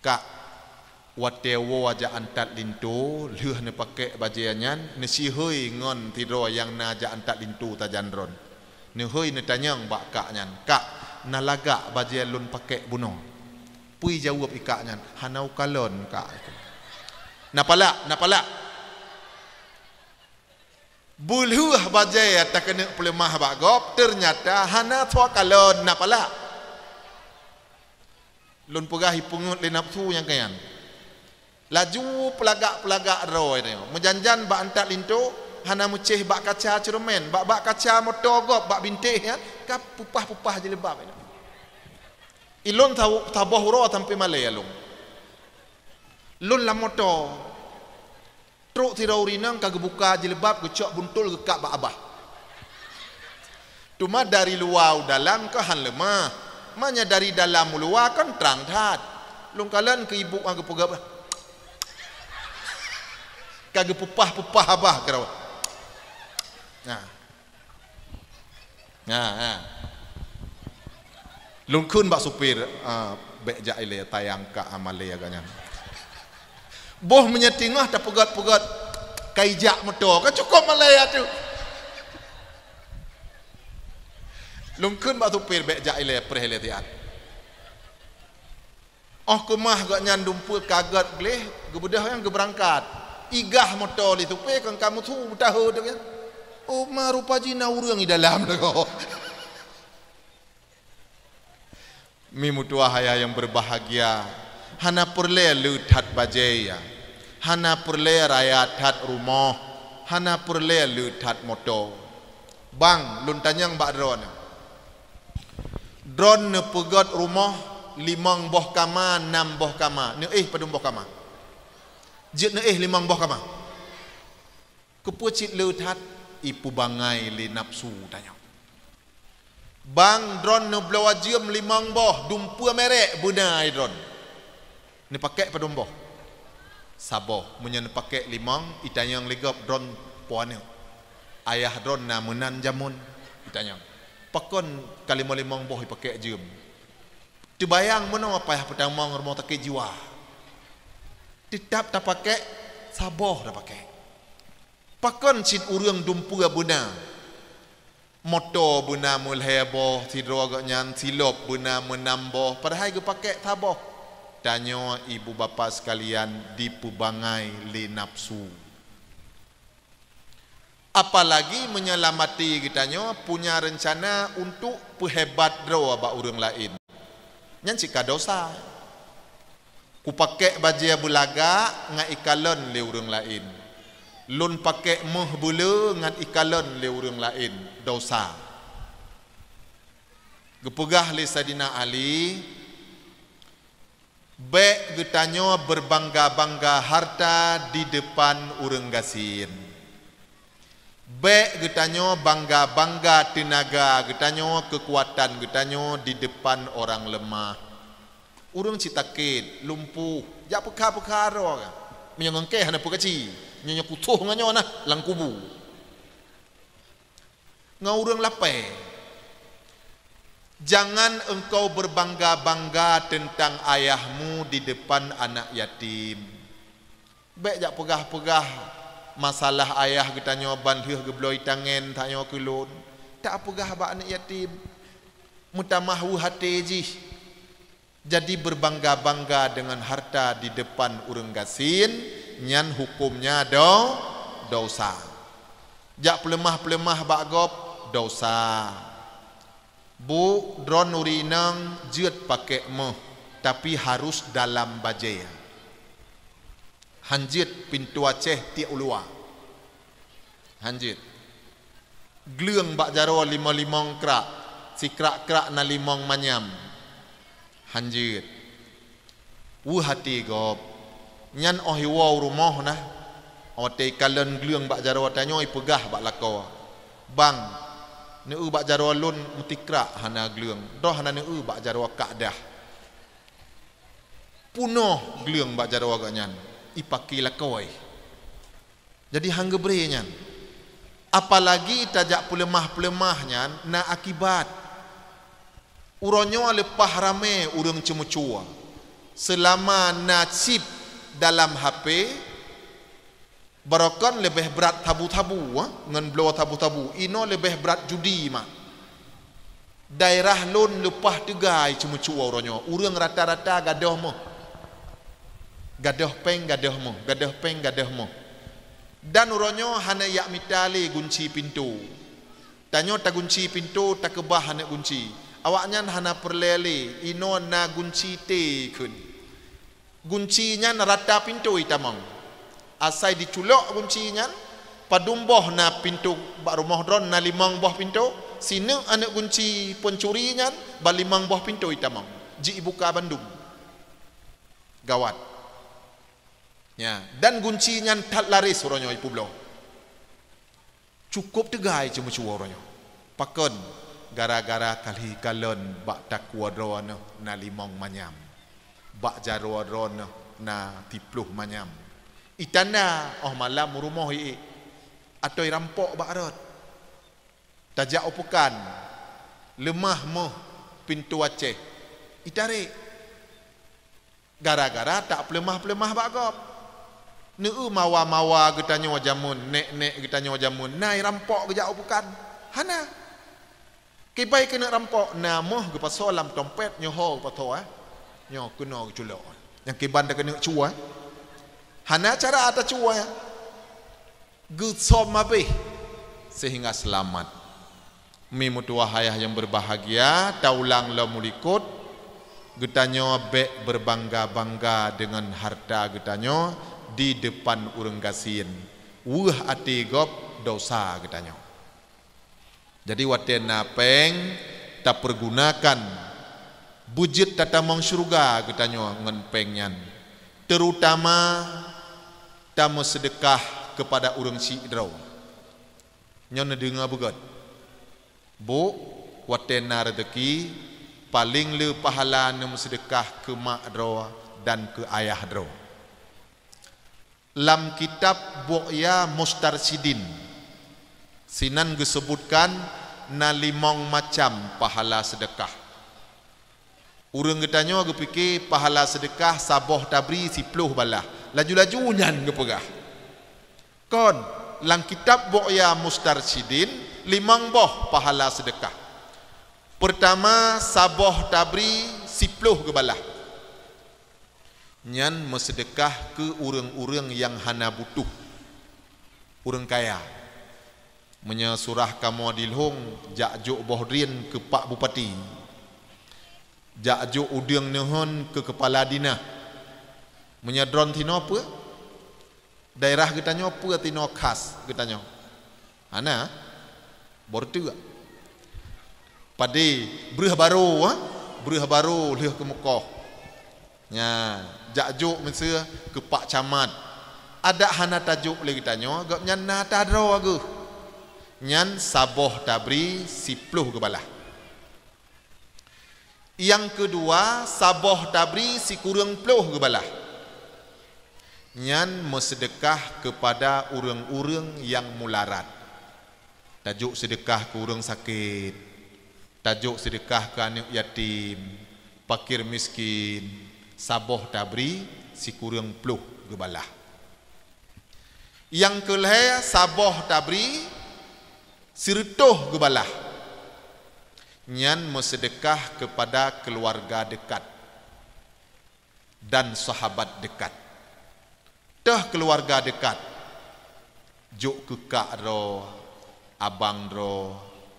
Kak, watèe woe jak antat linto, lheueh neupakèk bajèe nyan, neusihôi ngon sidroe nyang na jak antat linto sajan droen. Neuhôi neutanyong bak kak nyan, "Kak, na lagak bajèe lôn pakèk bunoe?" Peue jaweueb i kak nyan, "Hana ukalon, Kak." "Na palak, na palak." Beulheueh bajèe takeuneuk peuleumah bak gob, teunyata hana soe kalon, na palak. Lôn peugah ipeungeuet lé nafsu nyang keu nyan. Laju peulagak-peulagak droe nyoe. Meujan-jan bak antat linto, hana meucéh bak kaca ceureumen, bak, bak kaca moto gob, bak bintéh nyan, ka peupah-peupah jilbab nyan. Ilôn sa-, saboh uroe sampoe malèe lôn. Lôn lam moto. Trok sidroe ureueng inong ka geubuka jilbab, geucok buntol, geukab bak abah. Teuma dari luwa u dalam keuh han leumah. Meunyoe dari dalam u luwa kan trang that. Lôn kalon keu ibu nyang geupeugah, ka geupeupah-peupah abah keudroe. Nah. Ha, ha. Lôn kheun bak supir, "Ah, bèk jak ilèe, tayang kak malèe agak nyan." Boh meunyoe teungoh tapeugöt-peugöt, ka ijak moto, ka cukôp malèe ateuh. Lôn kheun bak supir, "Bèk jak ilèe, preh ilèe siat." Óh keumah gobnyan dumpeue ka göt gleh, geubeudôh nyan geubeurangkat. Igah moto lé supé keu ka meusu beutahô teuh nyan. Oh, ma rupa jih na ureuëng i dalam lagoe. Mi meutuwah ayah nyang beubahgia, hana peureulée le that bajée, hana peureulée raya that rumoh, hana peureulée le that moto. Bang, lôn tanyong bak droeneuh. Droeneuh neupeugöt rumoh limong boh kama, nam boh kama. Neuéh padum boh kama? Jeuet neuéh limong boh kama. Keupeue cit le that? Ipeubangai lé nafeusu tanyoe. Bang, droeneuh neubloe jeuem limong boh, dumpeue merek, beuna ai droeneuh. Neupakék padum boh? Saboh. Meunyoe neupakék limong, itanyong lé gob, droeneuh po aneuk. Ayah droeneuh na meunan jameun, itanyong. Pakon ka limong-limong boh ipakék jeuem? Teubayang meunoe payah peutamong rumoh sakét jiwa. Teutab tapakék, saboh tapakék. Pakon cit ureuëng dumpeue beuna? Moto beuna meulhée boh, sidroe gobnyan silop beuna meunam boh, padahai geupakék saboh. Tanyoe ibu bapa sekalian dipeubangai lé nafsu. Apalagi meunyoe lam até geutanyoe punya reuncana untuk peuhebat droe bak ureuëng laén. Nyan cit ka dosa. Kupakék bajée beulagak ngat ikalon lé ureuëng laén. Lôn pakék méuh beuleu ngat ikalon lé ureuëng laén, dosa. Geupeugah lé Saidina Ali, "Bék geutanyoe beubangga-bangga harta di deupan ureuëng gasien. Bék geutanyoe bangga-bangga teunaga geutanyoe, keukuatan geutanyoe di deupan orang leumah." Ureuëng cit sakét, lumpuh, jak peukha-peukha droe. Meunyoe ngon kèe hana peue kaci, nyoe nyoe kutoh ngon nyoe nah lam kubu. Ngon ureuëng lapée. Jangan engkau berbangga-bangga tentang ayahmu di depan anak yatim. Bék jak peugah-peugah masalah ayah geutanyoe ban lheueh geubloe tangen tanyoe keu lôn. Tak peugah bak aneuk yatim. Meutamah weueh até jih. Jadi, berbangga-bangga dengan harta di depan ureuëng gasien, nyan hukömnya do-, dosa. Jak peuleumah-peuleumah bak gob, dosa. Bu, droeneuh ureuëng inong jeuet pakék méuh, tapi harus dalam bajée. Han jeuet pintoe Aceh tiek u luwa. Han jeuet. Gleueng bak jaroe limong-limong krak, sikrak-krak na limong manyam. Han jeuet. Weueh até gob. Nyan óh iwoe u rumoh nah, watée ikalon gleueng bak jaroe tanyoe ipeugah bak lakoe, "Bang, neueu bak jaroe lôn meutikrak hana gleueng, droe hana neueu bak jaroe kak dah." Punoh gleueng bak jaroe gobnyan, ipaké lakoe. Jadi han geubré nyan. Apalagi tajak peuleumah-peuleumah nyan na akibat. Uroe nyoe leupah ramé ureuëng ceumeucue. Seulama na chip dalam H P, barokon leubeh brat sabu-sabu, ha, ngon bloe sabu-sabu. Inoe leubeh brat judi mak. Daerah lôn leupah teuga ceumeucue uroe nyoe. Ureuëng rata-rata gadôh méuh. Gadôh péng, gadôh méuh, gadôh péng, gadôh méuh. Dan uroe nyoe hana jak mita lé gunci pintoe. Tanyoe tagunci pintoe, takeubah aneuk gunci. Awaknyan hana peureulée lé, inoe na gunci thée kheun. Gunci nyan rata pintoe itamong. Asai jiculok gunci nyan, padum boh na pintoe bak rumoh droeneuh na limong boh pintoe, sineuk aneuk gunci peuncuri nyan bak limong boh pintoe itamong. Jibuka bandum. Gawat. Ya, dan gunci nyan that laris uroe nyoe ipeubloe. Cukôp teuga ceumeucue uroe nyoe. Pakon? Gara-gara ka lheueh ikalon bak takue droeneuh na limong manyam, bak jaroe droeneuh na siploh manyam. Itanda óh malam u rumoh iék, atau irampok bak rot. Tajak u peukan, leumah méuh pintoe Aceh, itarek. Gara-gara tak peuleumah-peuleumah bak gob. Neueu mawa-mawa geutanyoe jameun, nék-nék geutanyoe jameun, na irampok geujak u peukan? Hana. Kiban keuneuk rampok, na méuh geupasoe lam tompet, nyoe ho geupasoe, eh. Nyoe keunoe geuculok. Nyang kiban takeuneuk cue, eh. Hana cara tacue, eh. Geusöm habéh seuhingga seulamat. Mi meutuwah ayah nyang beubahgia, taulang lom u likot, geutanyoe bék beubangga-bangga deungon hareuta geutanyoe di depan ureuëng gasien. Weueh até gob dosa geutanyoe. Jadi, watée na péng, tapeurgunakan beujeuet tatamong syeuruga geutanyoe ngon péng nyan, teurutama tameuseudeukah keupada ureuëng syik droe. Nyoe neudeungoe beugét. Bôk, watée na reuzeuki, paleng le pahala neumeuseudeukah keu mak droe dan keu ayah droe. Lam kitab Bughya Mustarsyidin, sinan geuseubutkan na limong macam pahala seudeukah. Ureuëng geutanyoe geupike pahala seudeukah saboh tabri siploh balaih. Laju-laju nyan geupeugah, kon, lam kitab Bughya Mustarsyidin Limong boh pahala seudeukah. Peurtama, saboh tabri siploh geubalah. Nyan meuseudeukah keu ureuëng-ureuëng nyang hana butuh, ureuëng kaya. Meunyoe surah kamoe dilhong, jak jok boh drien keu pak bupati, jak jok udeueng neuhon keu keupala dinah. Meunyoe droen tinoe peue? Daerah geutanyoe peue tinoe khas geutanyoe? Hana, bor teuk. Padé breueh barô, ha? Breueh barô lheueh keumeukoh. Nya, jak jok miseue keu pak camat. Adak hana tajok lé geutanyoe, gobnyan na tadroe geuh. Nyan saboh tabri siploh geubalah. Nyang keudua, saboh tabri sikureueng ploh geubalah. Nyan meuseudeukah keupada ureuëng-ureuëng nyang mularat. Tajok seudeukah keu ureuëng sakét, tajok seudeukah keu aneuëk yatim, pakir miskin, saboh tabri sikureuëng ploh geubalah. Nyang keulhée, saboh tabri sireutôh geubalah. Nyan meuseudeukah keupada keuluwarga deukat dan sahabat deukat. Teuh keuluwarga deukat, jok keu kak droe, abang droe,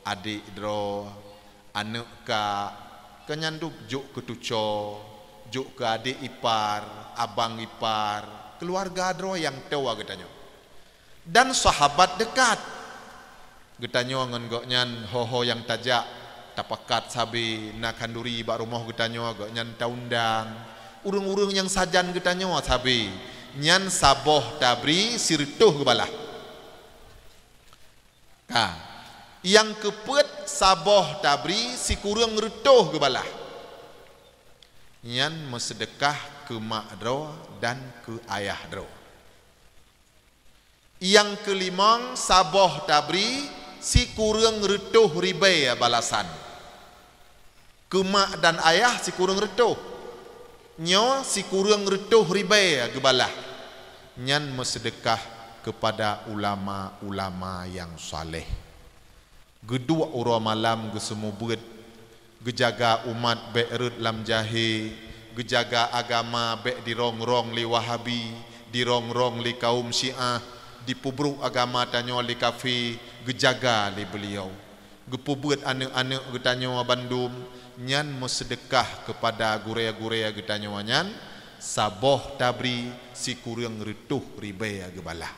adék droe, aneuëk kak, keu nyan dum jok keu tuco, jok keu adék ipar, abang ipar, keuluwarga droe nyang toa geutanyoe. Dan sahabat deukat. Geutanyoe ngon gobnyan ho-ho nyang tajak, tapakat sabe, na khanduri bak rumoh geutanyoe, gobnyan taundang. Ureuëng-ureuëng nyang sajan geutanyoe sabe, nyan saboh tabri sireutôh geubalah. Ka. Nyang keupeuet, saboh tabri sikureueng reutôh geubalah. Nyan meuseudeukah keu mak droe dan keu ayah droe. Nyang keulimong, saboh tabri sikureueng reutôh ribée balasan. Keu mak dan ayah sikureueng reutôh. Nyoe sikureueng reutôh ribée geubalah. Nyan meuseudeukah keupada ulama-ulama nyang saleh. Geuduek uroe malam geuseumeubeuet, geujaga umat bék rhot lam jahé, geujaga agama bék dirong-rong lé Wahabi, dirong-rong lé kaum Syiah, dipeubrok agama tanyoe lé kafé, geujaga lé beuliau. Geupeubeuet aneuëk-aneuëk geutanyoe bandum, nyan meuseudeukah keupada gurée-gurée geutanyoe nyan, saboh tabri sikureueng reutôh ribée geubalah.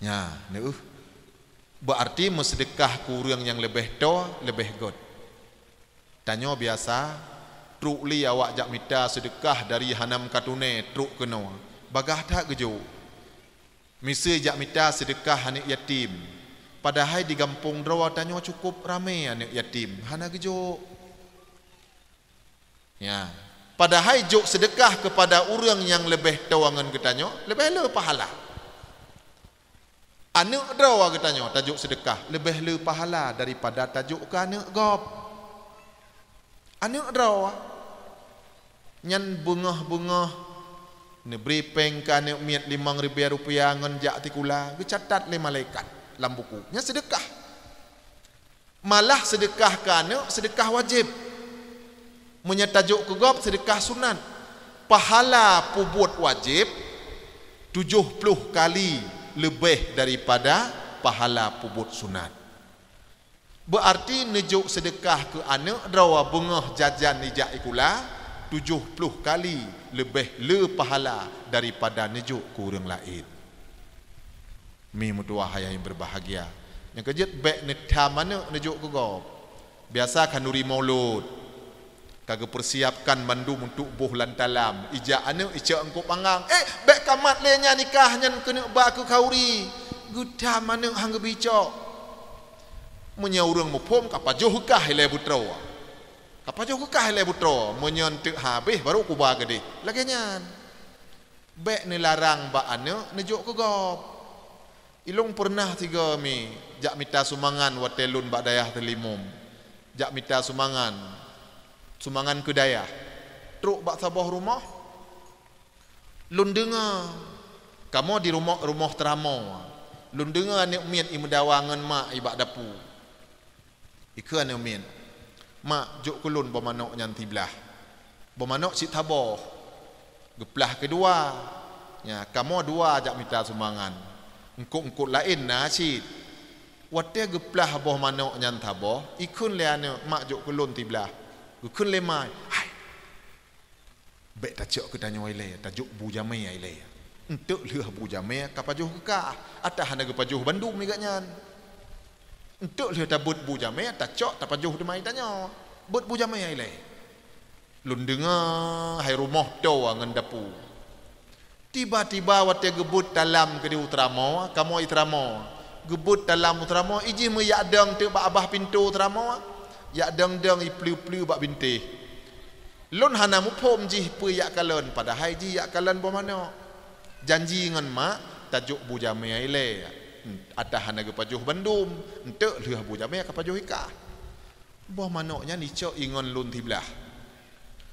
Nya, neuh. Beuarti meuseudeukah keu ureuëng nyang leubeh toe, leubeh gét. Tanyoe biasa, trok lé awak jak mita seudeukah dari hana meukatunée trok keunoe, bagaih that geujok. Miseue jak mita seudeukah aneuëk yatim, padahai di gampông droe tanyoe cukôp ramé aneuëk yatim, hana geujok. Ya, padahai jok seudeukah keupada ureuëng nyang leubeh toe ngon geutanyoe, leubeh le pahala. Aneuëk droe geutanyoe tajok seudeukah, leubeh le pahala daripada tajok keu aneuëk gob. Aneuëk droe nyan beungoh-beungoh neubri péng keu aneuëk miet limong ribée rupiah ngon jak sikula, geucatat lé malaikat lam buku. Nyan seudeukah. Malah seudeukah keu aneuëk, seudeukah wajéb. Meunyoe tajok keu gob, seudeukah sunat. Pahala peubuet wajéb tujoh ploh kali leubeh daripada pahala peubuet sunat. Beuarti neujok seudeukah keu aneuëk droe beungoh jajan ijak sikula, tujoh ploh kali leubeh le pahala daripada neujok keu ureuëng laén. Mi meutuwah ayah nyang berbahagia. Nyang keujeuet bék neutham aneuëk neujok keu gob. Biasa khanduri maulud. Ka geupeursiapkan bandum untuk boh lam talam. Ijak aneuëk icok eungkôt panggang. Eh, bék kamat lé nyan nikah nyan keuneuk ba keu khanduri. Geutham aneuëk han geubi cok. Meunyoe ureuëng muphom ka pajoh kah ilée butroe. Ka pajoh kah ilée butroe. Meunyoe eunteuk habéh baru kuba geudeh. Lagée nyan. Bék neularang bak aneuëk neujok keu gob. Ilôn peureunah sigoe mi jak mita sumbangan watée lôn bak dayah Teulimum. Jak mita sumbangan, sumbangan keu dayah. Trok bak saboh rumoh, lôn deungoe, kamoe di rumoh, rumoh teuramoe. Lôn deungoe aneuk miet imeudawa ngon mak ibak dapu. Ikheun aneuk miet, "Mak, jok keu lôn boh manok nyan siblaih. Boh manok cit saboh." Geuplah keudua. Nya, kamoe dua jak mita sumbangan. Eungkôt-eungkôt laén na cit. Watée geuplah boh manok nyan saboh, ikheun lé aneuk, "Mak, jok keu lôn siblaih." Geukheun lé ma, "Hai, bék tacok keu tanyoe ilée, tajok bu jamé ilée. Eunteuk lheueh bu jamé ka pajoh keu kah, atawa hana geupajoh bandum nibak nyan. Eunteuk lheueh tabeuet bu jamé, tacok tapajoh teuma tanyoe. Beuet bu jamé ilée." Lôn deungoe hai rumoh toe ngon dapu. Tiba-tiba watée geubeuet talam keudeh u teuramoe, kamoe i teuramoe. Geubeuet talam u teuramoe, ijih meuyak dong teuk bak babah pintoe teuramoe. Yak dong-dong ipleu-pleu bak bintéh. Lôn hana muphom jih peue yak kalon, padahai jih yak kalon boh manok. Janji ngon mak, tajok bu jamé ilée. Atawa hana geupajoh bandum, eunteuk lheueh bu jamé ka pajoh keu kah. Boh manok nyan icok ingon lôn siblaih.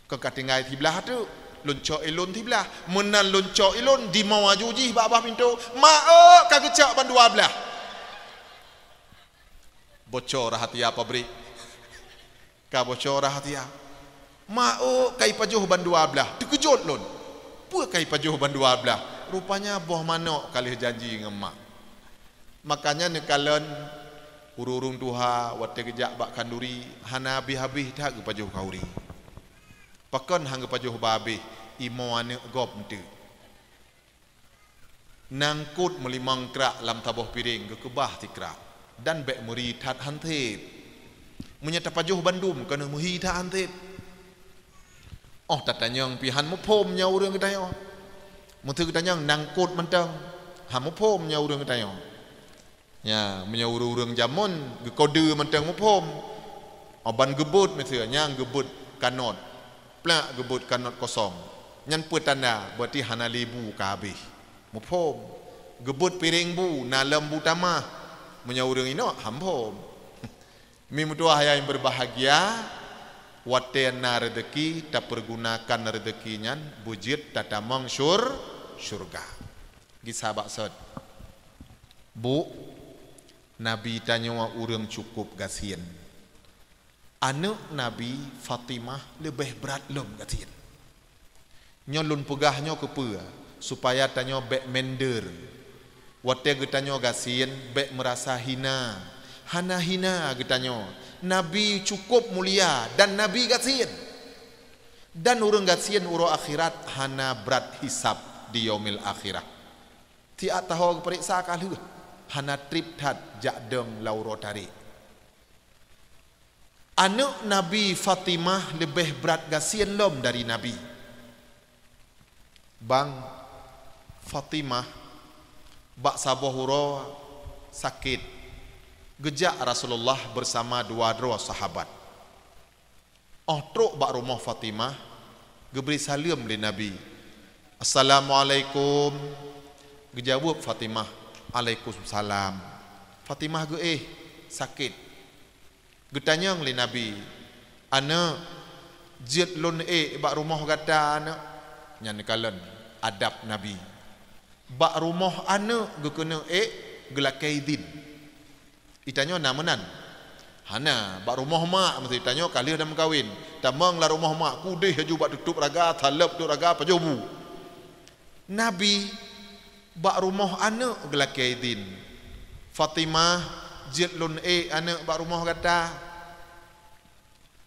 Kon ka tinggai siblaih teuk, lôn cok ilôn siblaih. Meunan lôn cok ilôn, dimoe aju jih bak babah pintoe, "Mak, ôk, ka geucok bandua blaih." Bocor rahasia pabrik. Ka bocor rahasia. "Mak, ôk, ka ipajoh bandua blaih." Teukeujot lôn. "Peue ka ipajoh bandua blaih?" Rupanya boh manok ka lheueh janji ngon mak. Makanya neukalon ureuëng-ureuëng tuha watée geujak bak khanduri hana habéh-habéh that geupajoh khanduri. Pakon han geupajoh ba habéh, imoe aneuk gob eunteuk. Nangkot meulimong krak lam saboh piréng geukeubah sikrak, dan bék meuri that han sép. Meunyoe tapajoh bandum keuneuk meuhi that han sép. Óh tatanyong pih han muphom nyoe ureuëng geutanyoe. Meuseu geutanyong nangkot mantong, han muphom nyoe ureuëng geutanyoe. Nya, meunyoe ureuëng-ureuëng jameun geukode mantong muphom. Óh ban geubeuet miseue, nyang geubeuet kanot. Plak geubeuet kanot kosong. Nyan peue tanda, berarti hana lé bu ka habéh. Muphom. Geubeuet piréng bu, na lom bu tamah. Meunyoe ureuëng inong, han phom. Mi meutuah nyang berbahagia, watée na rezeki, tapeurgunakan rezeki nyan beujeuet tatamong syur-, syurga. Gisa bak sot. Bu, Nabi tanyoe ureuëng cukup gasien. Aneuk Nabi Fatimah leubeh brat lom gasien. Nyoe lôn peugah nyoe keupeue? Supaya tanyoe bék minder. Watée geutanyoe gasien, bék meurasa hina. Hana hina geutanyoe. Nabi cukup mulia dan Nabi gasien. Dan ureuëng gasien uroe akhirat hana brat hisab di yaumil akhirah. Tiat taho geupareksa ka lheueh, hana treb that jak dong lam uroe tarek. Aneuk Nabi Fatimah leubeh brat gasien lom dari Nabi. Bang, Fatimah bak saboh uroe sakét. Geujak Rasulullah beusama dua droe sahabat. Óh trok bak rumoh Fatimah, geubri saleuem lé Nabi. "Assalamualaikum." Geujaweueb Fatimah, "Alaikumsalam." Fatimah geuéh, sakét. Geutanyong lé Nabi, "Aneuk, jeuet lôn ék bak rumoh gata, aneuk?" Nyan neukalon adab Nabi. Bak rumoh aneuk geukeuneuk ék geulakée idhin. Itanyoe na meunan? Hana, bak rumoh mak meusti tanyoe ka lheueh na meukawen. Tamong lam rumoh mak, kudeh laju bak tutôp raga, saleueb tutôp raga, pajoh bu. Nabi bak rumoh aneuk geulakée idhin, "Fatimah, jeuet lôn ék aneuk bak rumoh gata?"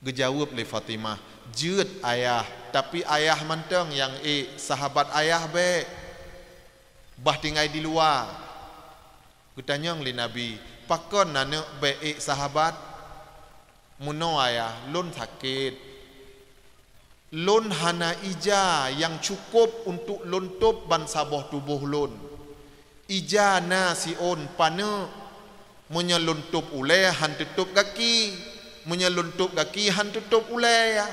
Geujaweueb lé Fatimah, "Jeuet ayah, tapi ayah mantong nyang ék, sahabat ayah bék. Bah tinggai di luwa." Geutanyong lé Nabi, "Pakon aneuk bék ék sahabat?" "Meunoe ayah, lôn sakét. Lôn hana ija nyang cukôp untuk lôn tôb ban saboh tuboh lôn. Ija na siôn paneuk. Meunyoe lôn tôb ulée, han teutôb gaki. Meunyoe lôn tôb gaki, han teutôb ulée."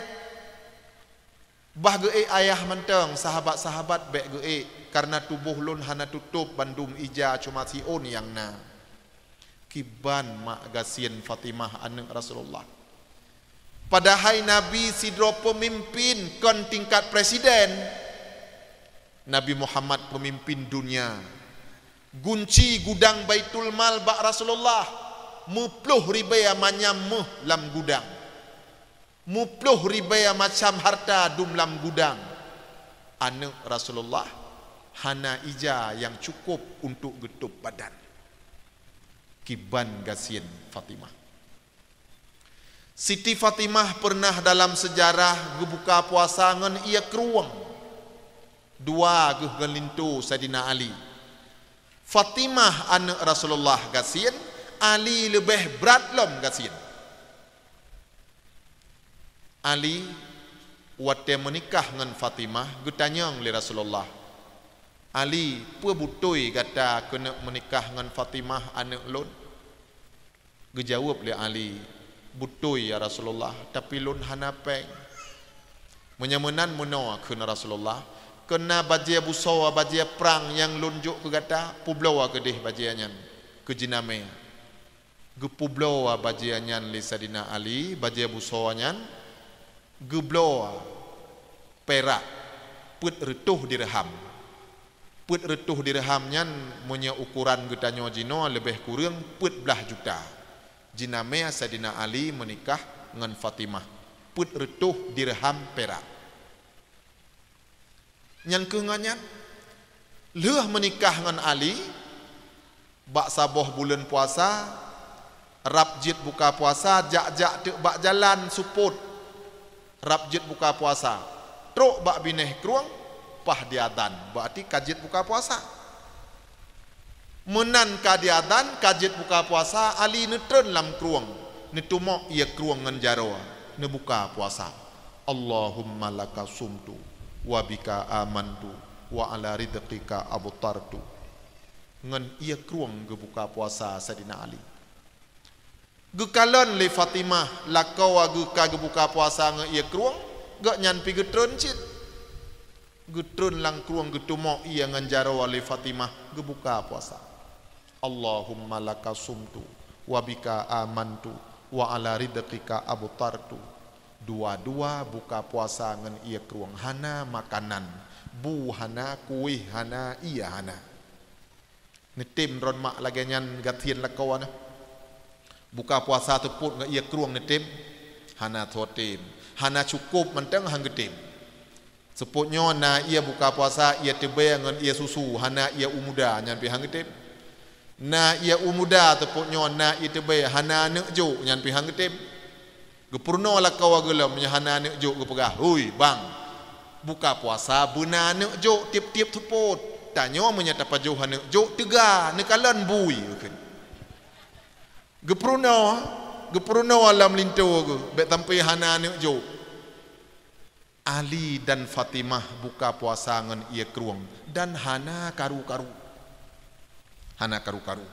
Bah geuék ayah mantong, sahabat-sahabat bék geuék, kareuna tuboh lôn hana teutôb bandum ija, cuma siôn nyang na. Kiban mak gasien Fatimah aneuk Rasulullah. Padahai Nabi sidroe peumimpin kon tingkat presiden. Nabi Muhammad peumimpin dunia. Gunci gudang Baitul Mal bak Rasulullah, meuploh ribèe manyam méuh lam gudang, meuploh ribèe macam hareuta dum lam gudang. Aneuk Rasulullah hana ija nyang cukôp untuk geutôb badan. Kiban gasien Fatimah. Siti Fatimah peureunah dalam seujarah geubuka puasa ngon ié krueng. Dua geuh ngon linto Saidina Ali. Fatimah aneuk Rasulullah gasien, Ali leubeh brat lom gasien. Ali watèe meunikah ngon Fatimah geutanyong lé Rasulullah, "Ali, peue beutôi gata keuneuk meunikah ngon Fatimah aneuk lôn?" Geujaweueb lé Ali, "Beutôi, ya Rasulullah, tapi lôn hana pèng." "Meunyoe meunan meunoe," kheun Rasulullah, "keu na bajèe busoe bajèe prang nyang lôn jok keu gata, peubloe keudeh bajèe nyan keu jinamè." Geupeubloe bajèe nyan lé Saidina Ali, bajèe busoe nyan, geubloe pirak peuet reutôh dirham. Peuet reutôh dirham nyan meunyoe ukoran geutanyoe jinoe leubeh kureueng peuet blaih juta. Jinamè Saidina Ali meunikah ngon Fatimah, peuet reutôh dirham pirak. Nyan keuh ngon nyan, lheueh meunikah ngon Ali, bak saboh buleuen puasa, rab jeuet buka puasa, jak-jak teuk bak jalan seupôt. Rab jeuet buka puasa, trok bak binéh krueng, paih diazan, beurati ka jeuet buka puasa. Meunan ka diazan, ka jeuet buka puasa, Ali neutreun lam krueng, neutumok ié krueng ngon jaroe, neubuka puasa. "Allahumma laka sumtu, wa bika amantu, wa ala rizqika aftartu." Ngon ié krueng geubuka puasa Saidina Ali. Geukalon lé Fatimah lakoe geuh ka geubuka puasa ngon ié krueng, gobnyan pih geutreun cit. Geutreun lam krueng geutumok ié ngon jaroe lé Fatimah geubuka puasa. "Allahumma laka sumtu, wa bika amantu, wa ala rizqika aftartu." Dua-dua buka puasa ngon ié krueng, hana makanan, bu hana, kuéh hana, ié hana. Neutem droeneuh mak lagèe nyan gasien lakoe neuh. Buka puasa seupôt ngon ié krueng neutem, hana tho tem. Hana cukôp mantong han geutem. Seupôt nyoe na ié buka puasa, ié teubèe ngon ié susu, hana ié u muda, nyan pih han geutem. Na ié u muda seupôt nyoe na ié teubèe, hana aneuk jok, nyan pih han geutem. Geupeurunoe lakoe geuh lom, meunyoe hana aneuk jok geupeugah, "Hui, bang, buka puasa beuna aneuk jok tiep-tiep seupôt. Tanyoe meunyoe tapajoh aneuk jok teuga neukalon bui," kheun. Geupeurunoe, geupeurunoe lam linto geuh, bèk sampoe hana aneuk jok. Ali dan Fatimah buka puasa ngon ié krueng dan hana karu-karu. Hana karu-karu.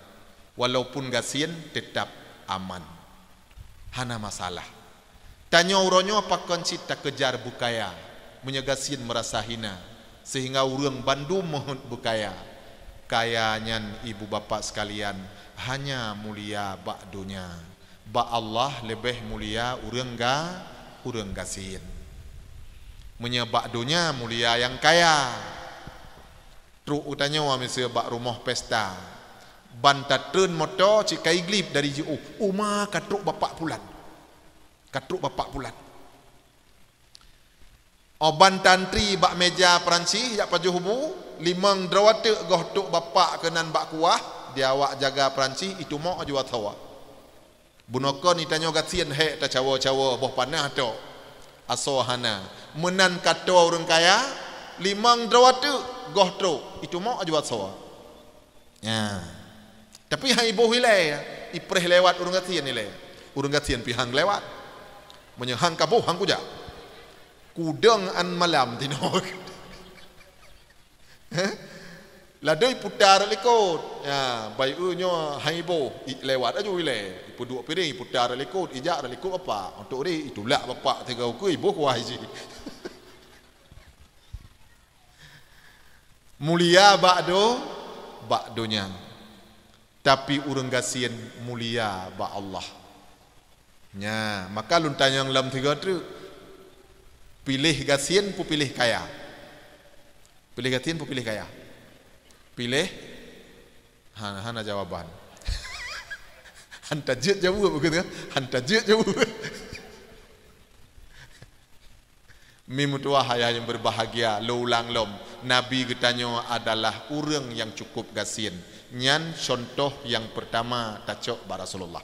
Walaupun gasien, teutap aman. Hana masalah. Tanyoe uroe nyoe pakon cit takejar beukaya, meunyoe gasien meurasa hina, seuhingga ureueng bandum meuheuet beukaya. Kaya nyan, ibu bapak sekalian, hanya mulia bak donya. Bak Allah leubeh mulia ureueng ga-, ureueng gasien. Meunyoe bak donya mulia nyang kaya. Trok geutanyoe miseue bak rumoh pesta. Ban tatreun moto cit ka iglip dari jiôh, "Uma ka trok bapak pulan. Ka trok bapak pulan." Óh ban tantri bak meja Peurancih jak pajoh bu, limong droe teuk goh trok bapak keunan bak kuah, di awak jaga Peurancih itumok aju asoe. Bunoe kon itanyoe gasien hék tacawo-cawo boh panah tok. Asoe hana. Meunan ka toe ureueng kaya, limong droe teuk goh trok, itumok aju asoe. Nya. Tapi han iboh ilèe, ipreh lewat ureueng gasien ilèe. Ureueng gasien pih han lewat. Meunyoe han kaboh, han kujak. Kudong an malam tinoe. Heh? Ladôm iputa rot likot. Ya, bayeue nyoe han iboh, i-, lewat aju ilèe. Ipeuduek piréng, iputa rot likot, ijak rot likot bapak. Untuk ri, itulak bapak tiga ukeue, iboh kuah iji. Mulia bak do-, bak donya. Tapi ureueng gasien mulia bak Allah. Nya, maka lôn tanyong lom tiga treuk. Piléh gasien peu piléh kaya? Piléh gasien peu piléh kaya? Piléh Ha, hana jawaban. Hana jeuet jaweueb, begitu kan? Hana jeuet jaweueb. Mi meutuwah ayah nyang beubahgia, lôn ulang lom, Nabi geutanyoe adalah ureuëng nyang cukup gasien. Nyan cuntoh nyang peurtama tacok bak Rasulullah.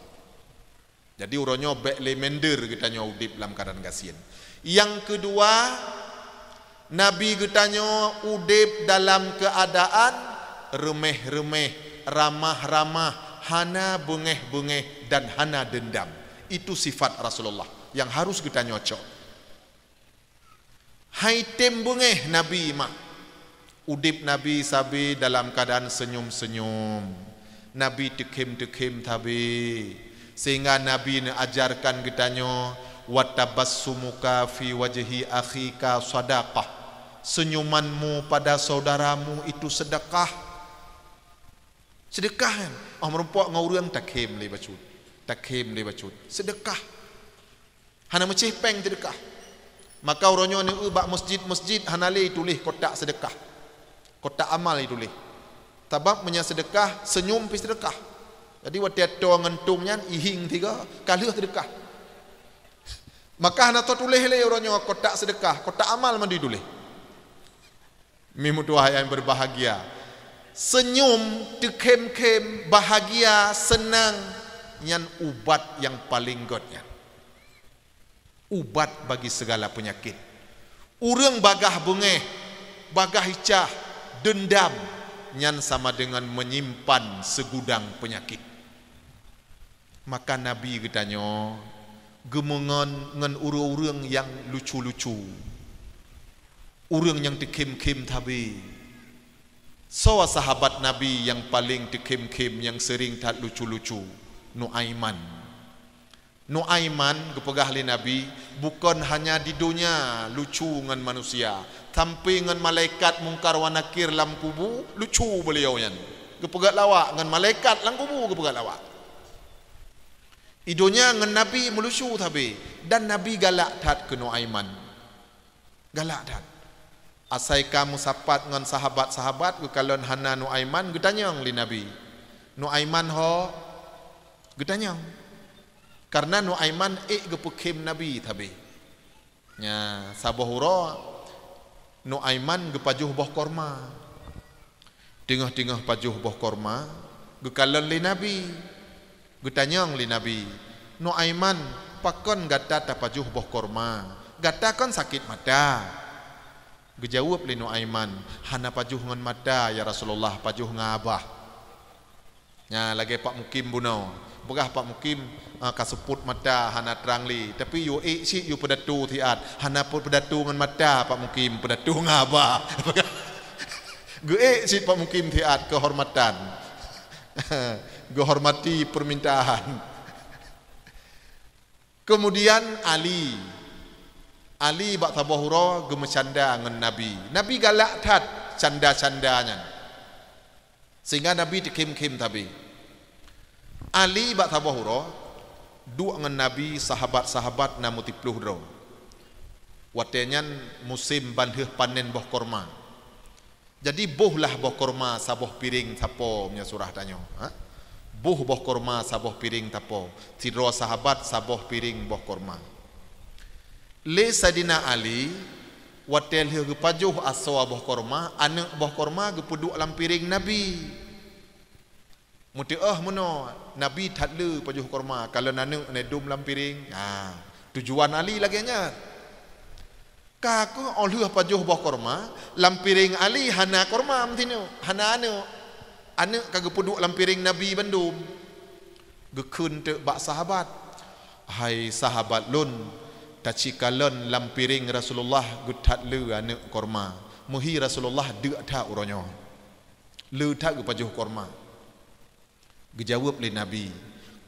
Jadi, uroe nyoe bék lé minder geutanyoe udeb lam keuadaan gasien. Nyang keudua, Nabi geutanyoe udeb dalam keuadaan reumeh-reumeh, ramah-ramah, hana beungéh-beungéh dan hana deundam. Itu sifat Rasulullah nyang harus geutanyoe cok. Hai tem beungéh Nabi mak. Udeb Nabi sabe dalam keuadaan seunyum-seunyum. Nabi teukhém-teukhém sabe. Sehingga Nabi neuajarkan geutanyoe, "Wa tabassumuka fi wajhi akhika sadaqah." Senyumanmu pada saudaramu itu sedekah. Sedekah kan? Oh, meurumpok ngon ureuëng takhém lé bacut. Takhém lé bacut. Sedekah. Hana meucéh péng seudeukah. Maka uroe nyoe neueu bak masjid-masjid hana lé tuléh kotak seudeukah. Kotak amal ituléh. Sabab meunyoe seudeukah, seunyum pih seudeukah. Jadi watée toe ngon tueng nyan ihieng tiga, ka lheueh seudeukah. Maka hana tatuléh lé uroe nyoe kotak seudeukah, kotak amal mandum ituléh. Mi meutuwah nyang beubahgia, seunyum, teukhém-khém, bahgia, seunang, nyan ubat nyang paleng gét nyan. Ubat bagi segala peunyakét. Ureuëng bagaih beungéh, bagaih icah, deundam, nyan sama deungon meunyimpan seugudang peunyakét. Maka Nabi geutanyoe geumeungon ngon ureuëng-ureuëng nyang lucu-lucu, ureuëng nyang teukhém-khém sabe. Soe sahabat Nabi nyang paleng teukhém-khém, nyang seuring that lucu-lucu? Nuaiman. Nuaiman geupeugah lé Nabi, bukon hanya di donya lucu ngon manusia, sampai ngon malaikat Mungkar wa Nakir lam kubu lucu beuliau nyan. Geupeugét lawak ngon malaikat lam kubu, geupeugét lawak. Di donya ngon Nabi meulucu sabe, dan Nabi galak that keu Nuaiman. Galak that. Asai ka meusapat ngon sahabat-sahabat, geukalon hana Nuaiman, geutanyong lé Nabi, "Nuaiman ho?" Geutanyong. Karena Nuaiman ék geupeukhém Nabi sabe. Nya, saboh uroe Nuaiman geupajoh boh korma. Teungoh-teungoh pajoh boh korma, geukalon lé Nabi. Geutanyong lé Nabi, "Nuaiman, pakon gata tapajoh boh korma? Gata kon sakét mata?" Geujaweueb lé Nuaiman, "Hana pajoh ngon mata, ya Rasulullah, pajoh ngon abah." Nya lagée Pak Mukim bunoe. Peugah Pak Mukim, ah, ka seupôt mata hana trang lé, tapi yue ék cit yue peudatu siat, hana peu-, peudatu ngon mata Pak Mukim, peudatu ngon abah. Geuék cit Pak Mukim siat keuhormatan. Geuhormati permintaan. Kemudian Ali. Ali bak saboh uroe geumeucanda ngon Nabi. Nabi galak that canda-canda nyan. Sehingga Nabi teukhém-khém sabe. Ali bak saboh uroe duek ngon Nabi, sahabat-sahabat na meutiploh droe. Watée nyan musém ban lheueh panen boh korma. Jadi bohlah boh korma saboh piréng sapo, meunyoe surah tanyoe, ha? Boh boh korma saboh piréng sapo, sidroe sahabat saboh piréng boh korma. Lé Saidina Ali, watée lheueh geupajoh asoe boh korma, aneuëk boh korma geupeuduek lam piréng Nabi. Meuteuôh meunoe, Nabi that le pajoh korma, kalon aneuëk neudum lam piréng. Nah, tujuan Ali lagée nyan. Ka kheueh óh lheueh pajoh boh korma, lam piréng Ali hana korma meutinoe, hana aneuëk. Aneuëk ka geupeuduek lam piréng Nabi bandum. Geukheun teuk bak sahabat, "Hai sahabat lôn, tacikalon lam piréng Rasulullah geuthat le aneuëk korma. Meuhi Rasulullah deuk that uroe nyoe. Le that geupajoh korma." Geujaweueb lé Nabi,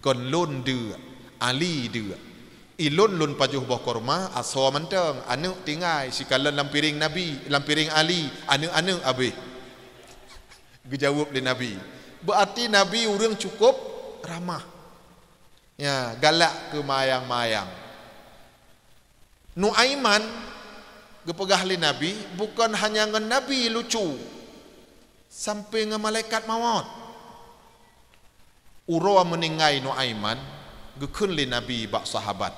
"Kon lôn deuk, Ali deuk. Ilôn lôn pajoh boh korma asoe mantong, aneuëk tinggai, sikalon lam piréng Nabi, lam piréng Ali, aneuëk-aneuëk abéh." Geujaweueb lé Nabi. Beuarti Nabi ureuëng cukup ramah. Ya, galak keu mayang-mayang. Nuaiman geupeugah lé Nabi, bukon hanya ngon Nabi lucu, sampai ngon malaikat mawöt. Uroe meuninggai Nuaiman, geukheun lé Nabi bak sahabat,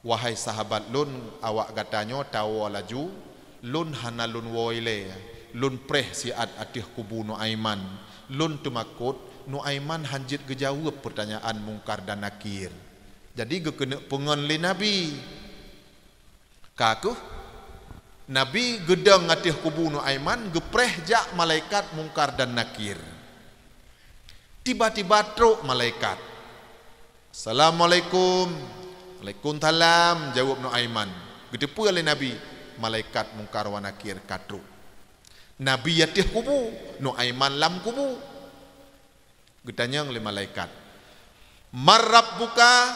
"Wahai sahabat lôn, awak gata nyoe tawoe laju, lôn hana lôn woe ilée, lôn preh siat ateueh kubu Nuaiman. Lôn teumakot Nuaiman hanjeuet geujaweueb peurtanyaan Mungkar dan Nakir." Jadi geukeuneuk peungon lé Nabi. Ka kheueh Nabi geudong ateueh kubu Nuaiman, geupreh jak malaikat Mungkar dan Nakir. Tiba-tiba trok malaikat. "Assalamualaikum." "Waalaikumsalam," jaweueb Nuaiman. Geuteupeue lé Nabi, malaikat Mungkar wa Nakir ka trok. Nabi ateueh kubu, Nuaiman lam kubu. Geutanyong lé malaikat, "Man rabbuka?"